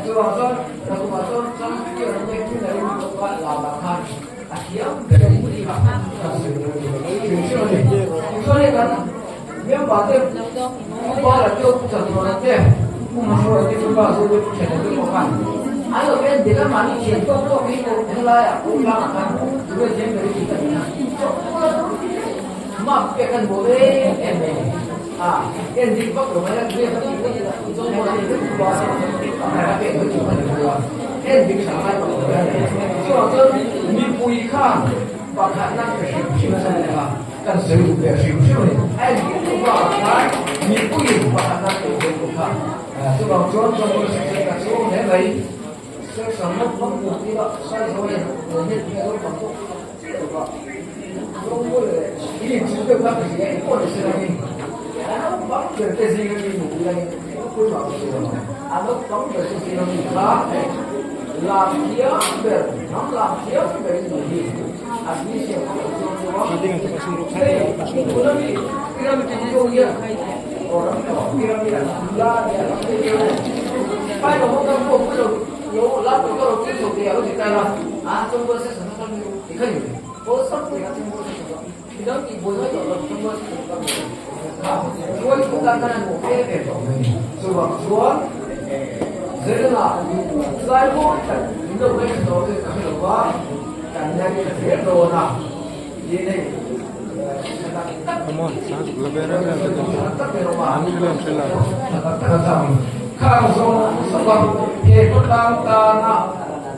Chuvang chuan Nakumah chuan champion an neih hun a rin bawk a, Lama khan a thiam ber a ni tih kha kan sawi tur a ni hrim hrim a ni. Tichuan hei kan member te Pu Bala te, Pu Chantuana te, Pu Mahruaia te, Pu Bazu te, Pu Thena te pawh khan an lo en dik a, mahni thiam tawk tawk hi helaiah Pu Tlangah khan tunge thiam ber i tih ka ni a, chawhpawlh a mark pek an bawh em em mai a ni. A en dik vak lo mai a, tunge ka tih vek a, zawng pawh a dik vek a, a pek mai chu a ni mai a, en dik hran lai vak lo mai a ni. Chuvang chuan mipui khan pakhatna pe hrim hrim a ni a, kan sawi duh ve hrim hrim a ni. A en dik tu bakah khan mipuiin pakhatna pe ve tu kha. Chuvang chuan Chawngkawl section ka chhung hle mai, section naupang tur tila size ho hian net hi a lo tam tawk chiah lo va.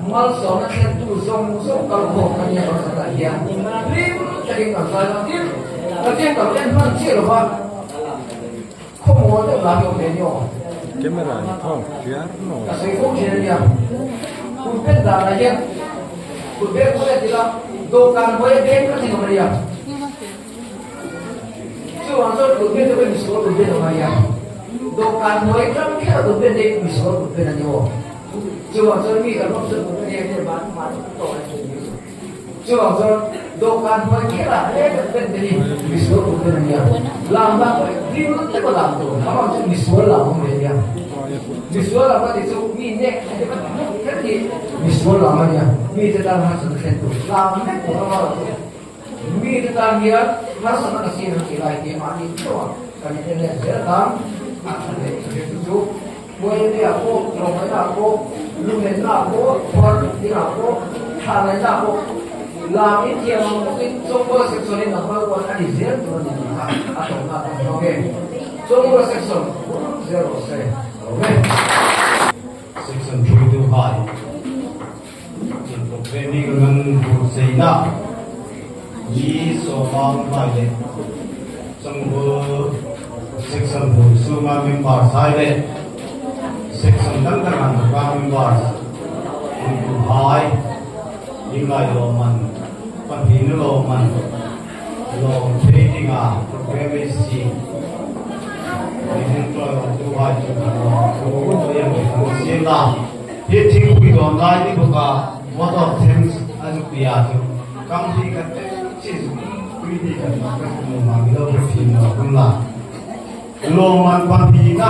Malsawmna thlentu zawng zawng kal khawm kha nia kan zatah hian hlim takin kan zai dawn tir. Pathian kan en hman chiah lo va, khawmual deuh lah hi awm ve ni aw. Ka sawi fo thin a nia. Kut pen danah hian kut beng pawh en tila dawhkan hnuaia beng kha thin awm a nia. Chuvang chuan kut pen te pawh hi misual kut pen awm a nia. Dawhkan hnuai tang kher a kut pen te hi misual kut pen a ni aw. Chuvang chuan mi kan rawng chuan kut pen hi mahni tawk a ni. Chuvang chuan dawhkan hnuai kherah hle kut pen te hi misual kut pen a nia. Lam lam pawh hi hlim deuh a lam tur. Amah chu misual lam awm ve a nia. Misual lam ka tih chu mi nek a ti ka ti nek kher hi misual lam a nia. Mite tan harsatna thlen tur lam vek tur a chu. Mite tan hian harsatna ka siam ang tih lai hi mahni theuh a kan en let zel atan a tha leh ka hre chu chu. Puailea pawh, tlawmngaihna pawh, lumenna pawh, khuar dingah pawh, thlahnaihna pawh lam in thiam ang bawkin Chawngbuala section in number one a ni zel tur a ni tih kha a tawpna kan hmang e. Chawngbuala section zel rawh se. Amen. Section hruaitu hai inpawp ve bik ngan buatsaihna ni sawmang hai leh Chawngbual. Section bul chhunga member zai leh Section dang dangah nupa members inkuhai ingai lawmman pahnihna lawmman lawm phei dinga program AC Mihring tawi awm tu hai chu kan lawm thu tawi ang kan siam la. Hi thingpui dawn lai ni bawk a vote of thanks a zuk tia chu kam hi kan eng chi zuk tui hi kan mak ka zuk lo ma milo hre thin lo hun la. Lawmman pahnihna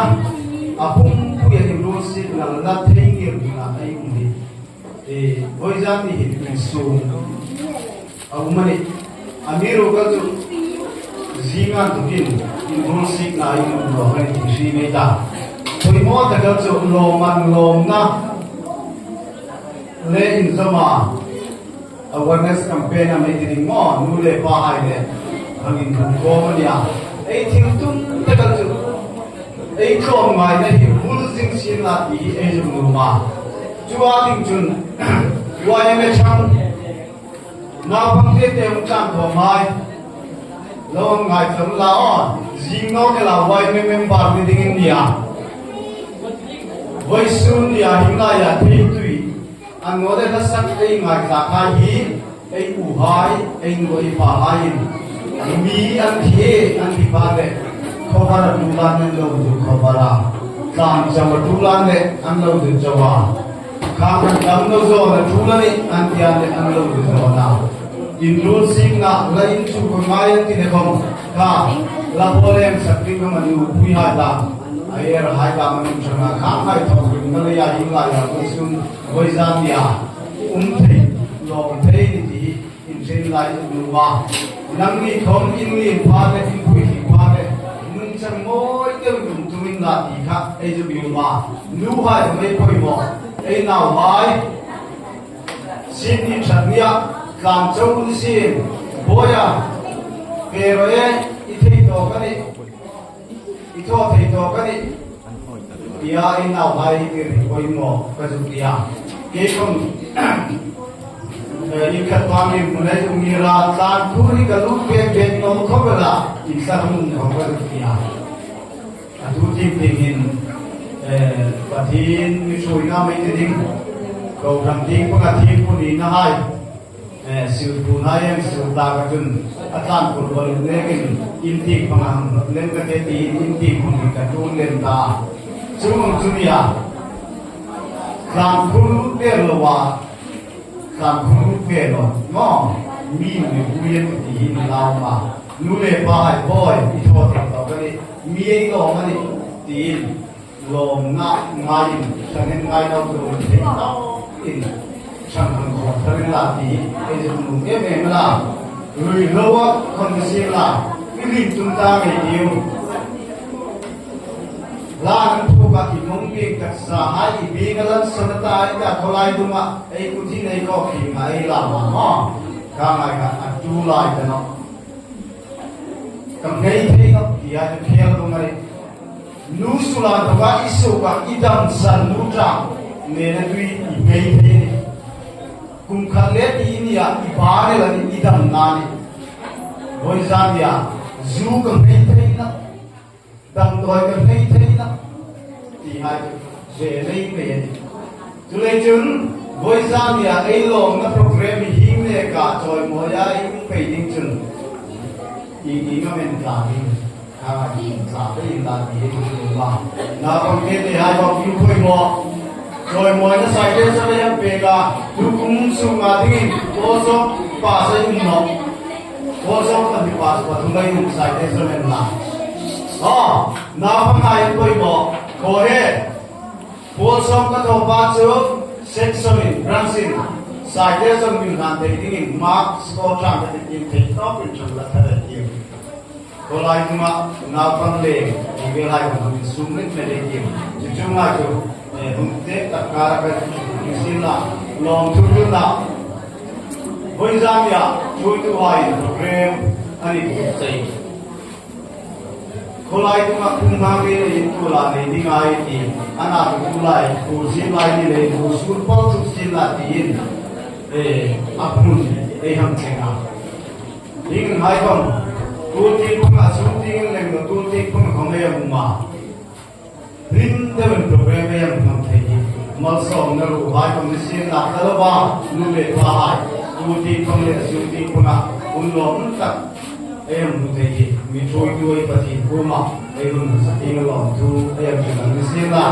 a pumpuia in rul signal la thei ngir dingah a um hi i vawiza ti hi insum a um a ni. A mi ru kal chu zingan tukin in rul signal in um lo kan ti hri mai ta. Pawimawh taka chu lawmman lawmna le inzawma Awareness campaign a mai ti ding maw nu leh pa hai leh hang in hmu khawm a nia. Ei thil tum te kal chu ei tlawm ngai na hi vul zing sin la ti hi ei zung nu ma. Chu a ding chun YMA chang naupang te te um tlang thawm hai lo ang ngai tham la aw zing no te la YMA member ni ding in nia. Voi sun nia hinglai ah thei tui An ngaw le hlasak ei ngaithla kha hi ei u hai, ei nu ei pa hai in mi an thi an ti pa le khawhar a tu lan an lo du khawhar a tlan cho a tu lan le an lo du cho a khang an dam no zawn a tu lan i an tian le an lo du zawn a in rul sing na la in chu ka ngai an ti ne khom kha la polem sak ding ka manu pui hai ta Air hai ta man um changa kha hai thong ring na le ya hing lai ya kun sun voi zan ya um thei lawm thei ni ti in rin lai nu wa nang ni thom in ni pha le in pui hi pha le nung chang moi teu dum tumin la ti kha ei ju bi ma nu hai mai poi mo ei nau hai sin ni that nia tlang chau ni sin boya pero e i thei to ka ni I thaw thei tawh ka nih tia i nau hai i ri hawi maw ka zuk tia kei kong i khat pang i hmun ai umi ra tlan khur hi ka lut bek bek no kho bela in sa hmun khong ka zuk tia atu ting ting in pathin mi hrui na mai te ding ko ram ding panga thi puni na hai Silpu na em sil ta ka chun a tlan kur bal nek in in tik panga hang lem ka te ti in tik hung ka tu lem ta chung ang chu nia tlan khur lut der lo wa tlan khur lut ve lo ngo mi mi huyen ti hi ni lau ma nu le pa hai boy i tho thei to ka ni mi ei lo ma ni tiin Lawm na ngai in thahnem ngai lo tur theih tawk in hran han khawh thar in la ti ei zuk nung em em la ruihhlo a khawn sim la i rin tum ta ngei tiu la nan thuk a i mong bik taksa hai i bing a lan son a ta i ta khawlai dum a ei kut hi nei kawk hi nga ei la ma maw ka ngai kha a tu lai ta no ka ngei thei no ti a chu khel dum a ri. Nu sula thawk ah i suk ah i dam san nu ṭang nen a tui i ngei thei a ni. Kum khat le ti ni ah i ba ne lan in i dam na ni. Voi zan ni ah zu ka ngei thei na, damdawi ka ngei thei na ti ngai cu ve lei mei a ni. Culei cun voi zan ni ah ei lawng na program i hing le ka cawimawi ah i um pei ding cun i i ngamen tla ding. Khawlai cungah naupang leng ti ve lai kong hung in sum rit me dei tim. Cucu ngai cu hung te takkara ka sin la lawm thu tu na voi zam ya chui tu hai program ani sei. Khawlai cungah phung hang ve le in tu la nei ding ai ti ana tu tu lai tu sin lai ni le tu sur pal tu sin la ti in e a phun ei ham chenga. Ding hai kong Tul ti panga sung ting in leng lo tul ti panga ko mai ang ma. Rin deuhin program ei ang hmang thei hi malsawmna ruh hai kom ni sin la ka lova nu leh pa hai tul ti pang leh sung ti panga hun lawm tak ei ang hmu thei hi mi thui tuai pathin kuma ei hun hmasa ting a lawm thu ei ang hrilh ang ni sin la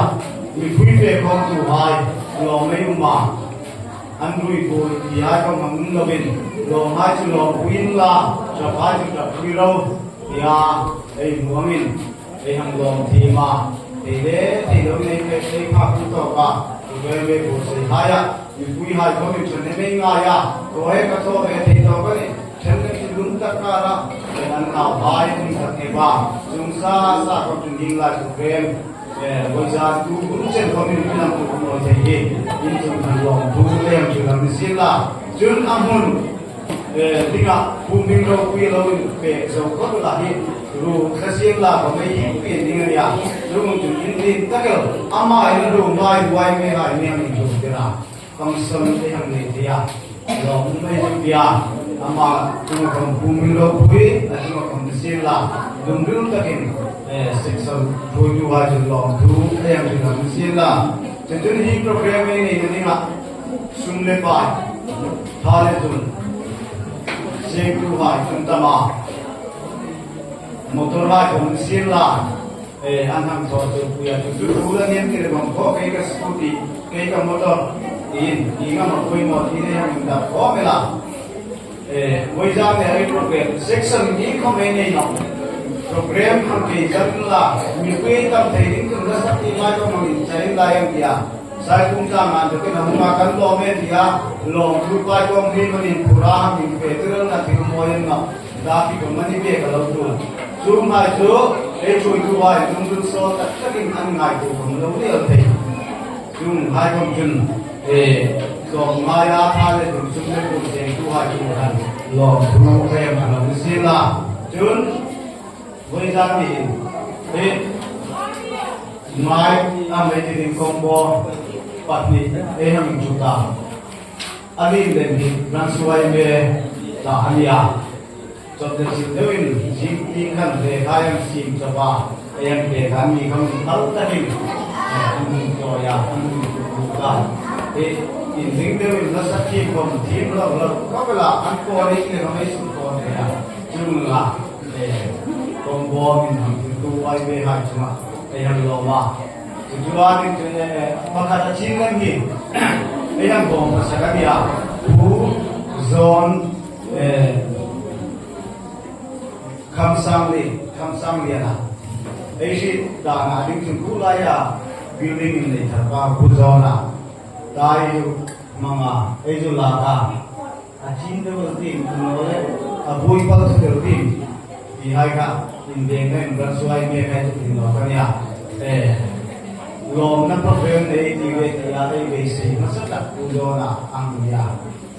mi phui ve khawm tu hai lawm ei uma An rui pui ti ai ka mang um lovin lawm ai chu lawm puiin la, tap ai chu tap pui ro tia ei hmuangin ei hang lawm thim a, thei le thei loin ei pek ei phak tu tawk a, tu ve ve bur sei hai a, mipui hai khawm in then em ei ngai a, thaw he ka thaw ve thei tawk a ni, then le thil lung tak kar a, then an nau hai hmun khat ngep a, chung sa sa khawp chu hning lai tu vem. Vawiza tu hun chen khawm in milam tu hun awi thei hi in chung than lawm thu lem chu lam ni sil la chun a hmun dingah phum ding ropui lo in pek zo khawp la hi ru thla la ka mei hi pi ding ania chung chun in din takel ama in ru mai huai me hai mi ang in ru tira function te hang nei thia lawm mai chu tia ama chung kam phum ding ropui a chung kam ni sil la lung takin section thui tu ha chu lawm thu em chu lam ni sil la chun chun hi program ei nei na dinga sum le pai tha le chun seng tu hai chun tama motor lai kom sil la an hang tho chu puya chu chu thu la niam ti le bang kho ke ka scooty ke ka motor in i nga ma pui mo thi ne hang da kho me la voi ra ne ai program section ni kho me nei no program hang ke jan la mi pui tam thei ding chung la sak ti mai ko mang in chai lai ang tia sai kum ta man te na ma kan lo me tia long thu pai kong hi manin pura hang in pe tirang na thil moyen na da ki ko mani be ka lo tu chu mai chu e chui tu vai chung dun so tak takin an ngai tu kom lo le thei chung hai kom chun e som ngai a tha le tum chung le kum cheng tu hai tu han lo thu em lo si la chun với gia đình e mai a mai tin combo patni e hang chu ta alin den hi branch me ta ania chop de sil deuin jing ting khan le khai am sim chapa em ke khan mi kham thal takin an to ya an tu ka e in ring deuin la sa thi kom thim lo lo ko bela an ko ri le mai su ko ne ya chung la e combo min hang tu ai be hai chuma e hang lo wa chu chuan in chu ne pakhat a ching lan hi e hang bom sa ka dia pu zone e kham sang li kham sang li na ei shi da na ding chung ku lai ya building in nei thar pa pu zone a dai manga ei ju la ka a chin de wal tin no le a bui pal chu del tin ti hai ka in deng na in ran suai me kai chu tin no ka nia e lom na program nei ti ve ti a ei ve sei ma sa tak pu zone a ang ya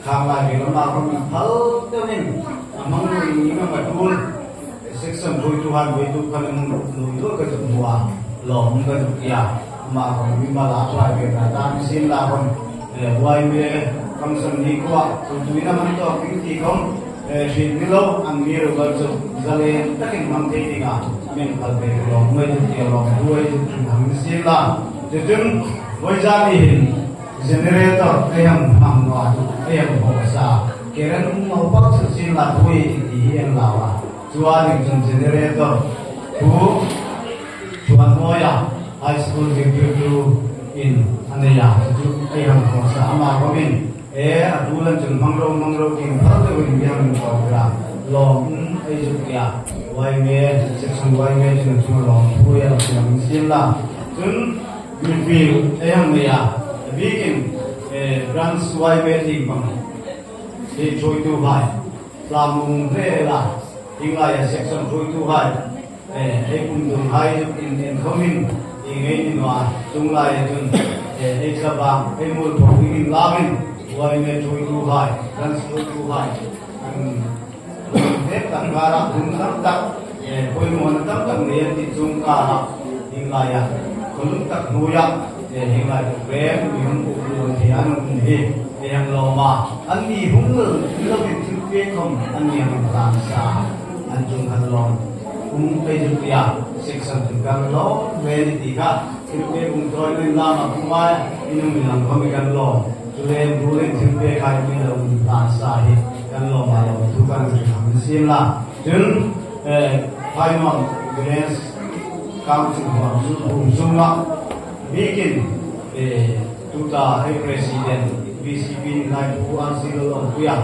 khang lai ve ma ko mi phal te nin amang ni nga ma tul section bui tu han bui tu khan ang lui lo ka chu mua lom ka chu ya ma ko mi ma la trai ve ta ta mi sin la kon wai me kam san ni ko tu tu na man to king ti kom rin ni lo ang mi ro ba chu zalen takin mang thei dinga men phal ve lo mai chu ti lo buai chu hang sin la chu chung voi ja ni hin generator ayam hang wa ayam ho sa keren um mau pak chu sin la thui ti hi en la wa chuan in chung generator thu chuan moya high school zing tu in aneya chu ayam ho sa ama komin e atulan chung mangro mangro king phal te win biang ko ra lom ai chu ya wai me section wai me chung chung lom thu ya chung sin la chun mi ayam ne ya bikin branch wai me ting bang thì trôi tu vai làm mùng thế là tiếng lại section trôi tu vai ấy cùng dùng hai in in không in thì ngay in hòa chung lại chung ấy sa ba ấy mua thuộc in lavin wai me trôi tu vai branch trôi tu vai hết tặng gara cũng lắm tặng koi mo na tam tang ne ti chung ka ha hing lai ya khulung tak nu ya hing lai ko prem mi hung ku lu thi an hun hi he hang lo ma an ni hung lo lo bi thil pe khom an ni hang tan sa an chung khan lawm um ei zu tia section chung kan lawm ve ni ti kha thil pe bung tawi na in lama pumai inung in lang khawm i kan lawm chule rulin thil pe khai mi lo in hlan sa hi kan lawm a lawm thu kan sim la cun Phainuam Branch Council huam hum chungah bikin tuta hei President VCP ni lai Pu RC Lalawmpuia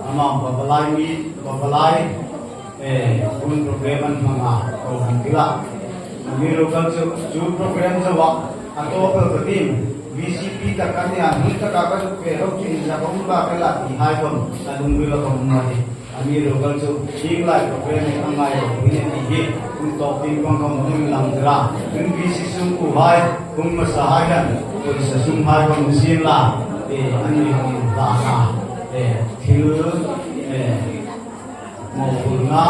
amang pavalai mi pavalai hun program an hmang a kohhran thilah mi local chu chu program zoah a total ka team VCP tak kan nia hmun taka ka zuk ve ho chu inzak a um ba ka la ti hai pawn a lungril a awm mai. A mi local chu hing lai program in a ngai lo pui a tih hi hun tawp ding kawng kha mawng in lang tir a. Cun VC sum u hai kum hmasa hai khan pawisa sum hai kawng in sim la e an mi hong in hlan a e thil e mawhphurhna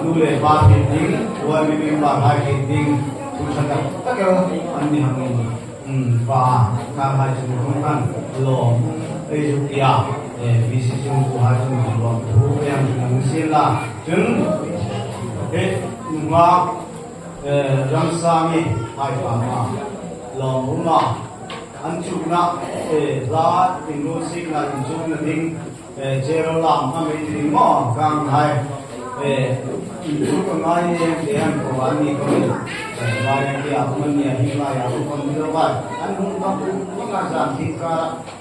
nu le pa thit ding YB member hai thit ding thu tha tak tak eo an mi hong in Pa khang hai chung kong khan lawm ei zuk tia VC chung ku hai chung kong lawm thu em nang sin la cun he nungak ramsangi hai pa ma lawm uma an chuk na hla in ru sik na in chuk na ding Chero lam a mei ding maw kang hai in chu ka ngai em te an ko an ni ko in vai an tia man nia hing lai a ko ni lo vai an hung ka pu ka zan thing ka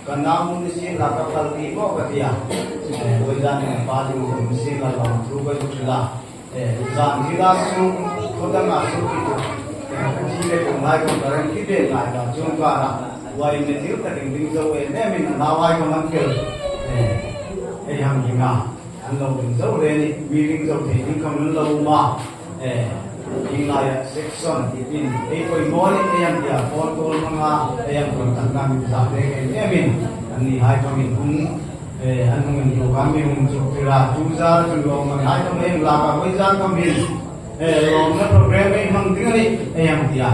ka nau mun ni sin la ka kal ti maw ka tia oi zan ni pa ding ko ni sin la lam thu ka ju la zan thi la su khodang a su ki tu chi le ko ngai ko karen ki be ngai ba chung ka ra wai me thil takin ding zo em em in an awai ko man kel ei hang hinga an lo ding zo le ni mi ding zo thei ding kham an lo ma hing lai section ti tin ei koi mo ni ei ang tia phone call manga ei ang kon tak na mi za le em em in an ni hai kam in hung an hung in program mi hung chuk tira chu za chu lo man hai kam em la ka koi za kam in lom na program ei mang ding ani ei ang tia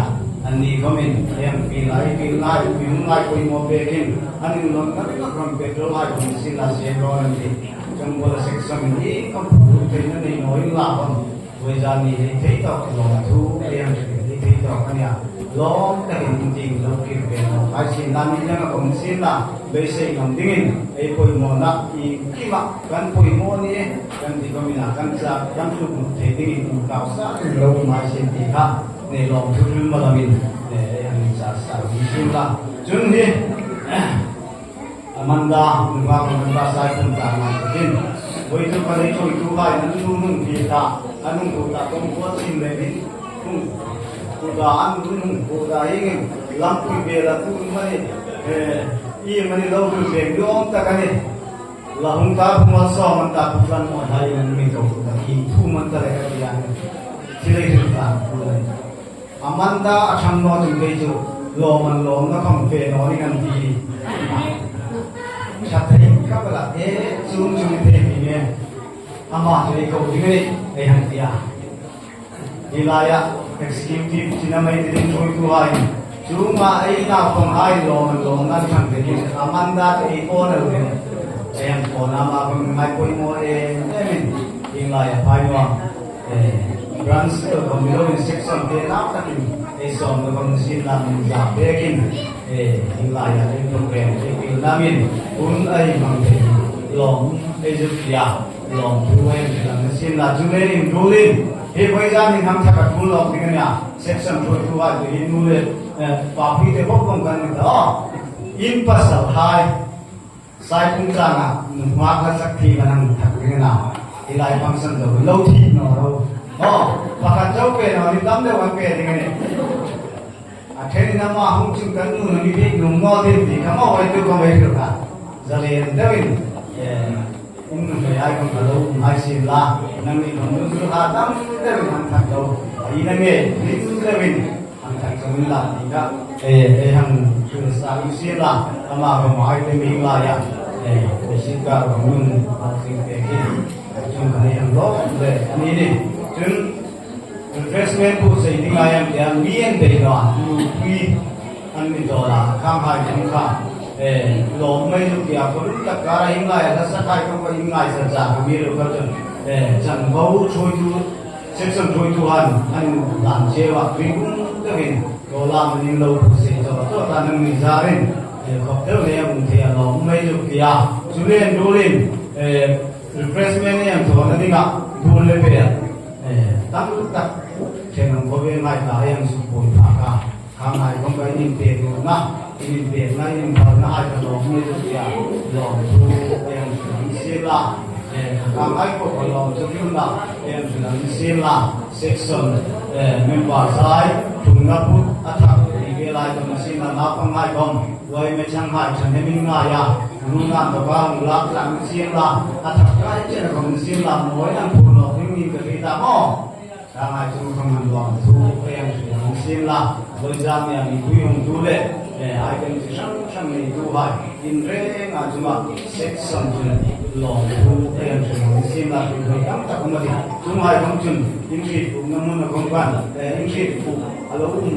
an ni kamin ei ang pi lai pi lai mi hung lai koi mo pe kin an in lon na ri ram petrol lai kom sin la sem ro an ti changwala section hi kam phu thei na nei noi la kon voi za ni hei thei tok lom thu ei ang thei thei tok ania lom ta hin ting lo ki pe no ai sin la ni na kom sin la be sei ngam dingin ei poi mo na i kima kan poi mo ni kan ti kamina kan cha kan thu thei dingin um kaw sa lo mai sin ti kha ne lom thu rim malamin ne ei ang cha sa ni sin la chun hi Amanda nunga Amanda sai pun ta na tin voi tu pa nei choi tu hai nan nu nung pi ta anung tu ta kong ko chin le bin tung tu da an nu nung ko da ing lam pui be la tu mani i mani lo tu be yom ta ka ni la hung ta ma so man ta pu tlan mo hai nan mi ko ta ki thu man ta le ka ya chi le ri ta pu le Amanda athang no chung te chu lo man lom na kham fe no ni kan ti that thei ka bala e chung chung the mi ne ama chu ko ding ni ei hang tia hilaya executive china mai ding thoi tu hai chu ma ei na phong hai lo man lom na thang te ni Amanda te ei ko na le ei hang ko na ma kham ngai poi mo e min hilaya phai no branch ko milo in section te na takin ei som na kon sin la min za pekin e hilaya ei program ei pil namin un ai mang te lom ei zu ya lom thu em lang sin la chu le in rulin he voi za min ham thaka thul lom ding nya section thu thu a ti nu le pa phi te bok kong kan ni ta in pasal hai sai pung cha na ma kha sak thi manang thak ding na ilai function zo lo thi no ro oh pakhat chau pe no ni tam deuh an pe ding ani a then na ma hung chung kan nu na mi bik nung ngo tin ti kha mo wai tu ko wai ru ka zalen deuhin um nu mai ai kong lo mai sin la nang ni nong nu su ha tam deuhin han thak lo ai na nge ni tu deuhin han thak chong la ti ka e e hang chu sa u sin la ama ko mai te mi la ya e e sin ka ko nun ha sing pe ki chung ka nei hang lo le ani ni chung refreshment pu sei ding ai am ya mi en te lo nu pi an ni do la khang hai chung kha e lo mai lu kia ko lu ta ka ra hing lai la sa khai ko ko hing lai sa ja ka mi lu ka chun Chanvo hruaitu section hruaitu han an in dan cheu a, tuikum takin tawlam an in lo phuhsei chawt chawt a, nang ni zarin khawp deuh nei a um thei a lawm mai chu tia chumi an rulin refreshment hi an thawn a ding a, dul le pel tam tak then ang khawvel ngaithla hi an suk pawi phak a. Khang ai kawng ka in inpek duhna, in inpekna, in inphalna ai ka lawm mai chu tia lawm chu em hrilh ang sim la, khang ai pawh ka lawm chu hmun ah em hrilh ang sim la, section member zai thumna put a thak tih ve lai ka machine a naupang ngai kawng uai me chang ngai thahnem in ngai a, nu nan ka va hmu lak tlang sim la, a thak kai chen a kawng sim la mawi ang phur lawk ding niin ka hri ta maw? Sangai chu ka man luang thu ka yang hrilh ang sim la, Vawiza nia mipui awmtu leh item chi hrang hrang neitu hai inreng ah chunga section chun lawm thu ka yang hrilh ang sim la hrilh thei tam tak awm a ni. Chung hai kawng chun inhrit pukna hmun a kawng khan inhrit puk a lo um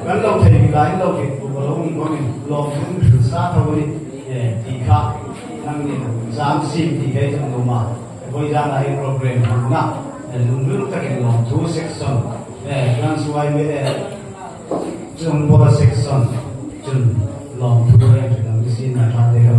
kan lo thei mi laiin lo hrit puk a lo um kawngin lawm thu in hrilh sa tho a ni tih kha nang nih zam sim tih kha i chang lo ma. Vawidan ah hi program hmanna lunglul takin lawmthu section Branch yma Chungpawla section chun lawmthu reng hrilh ang sin a tha te ho.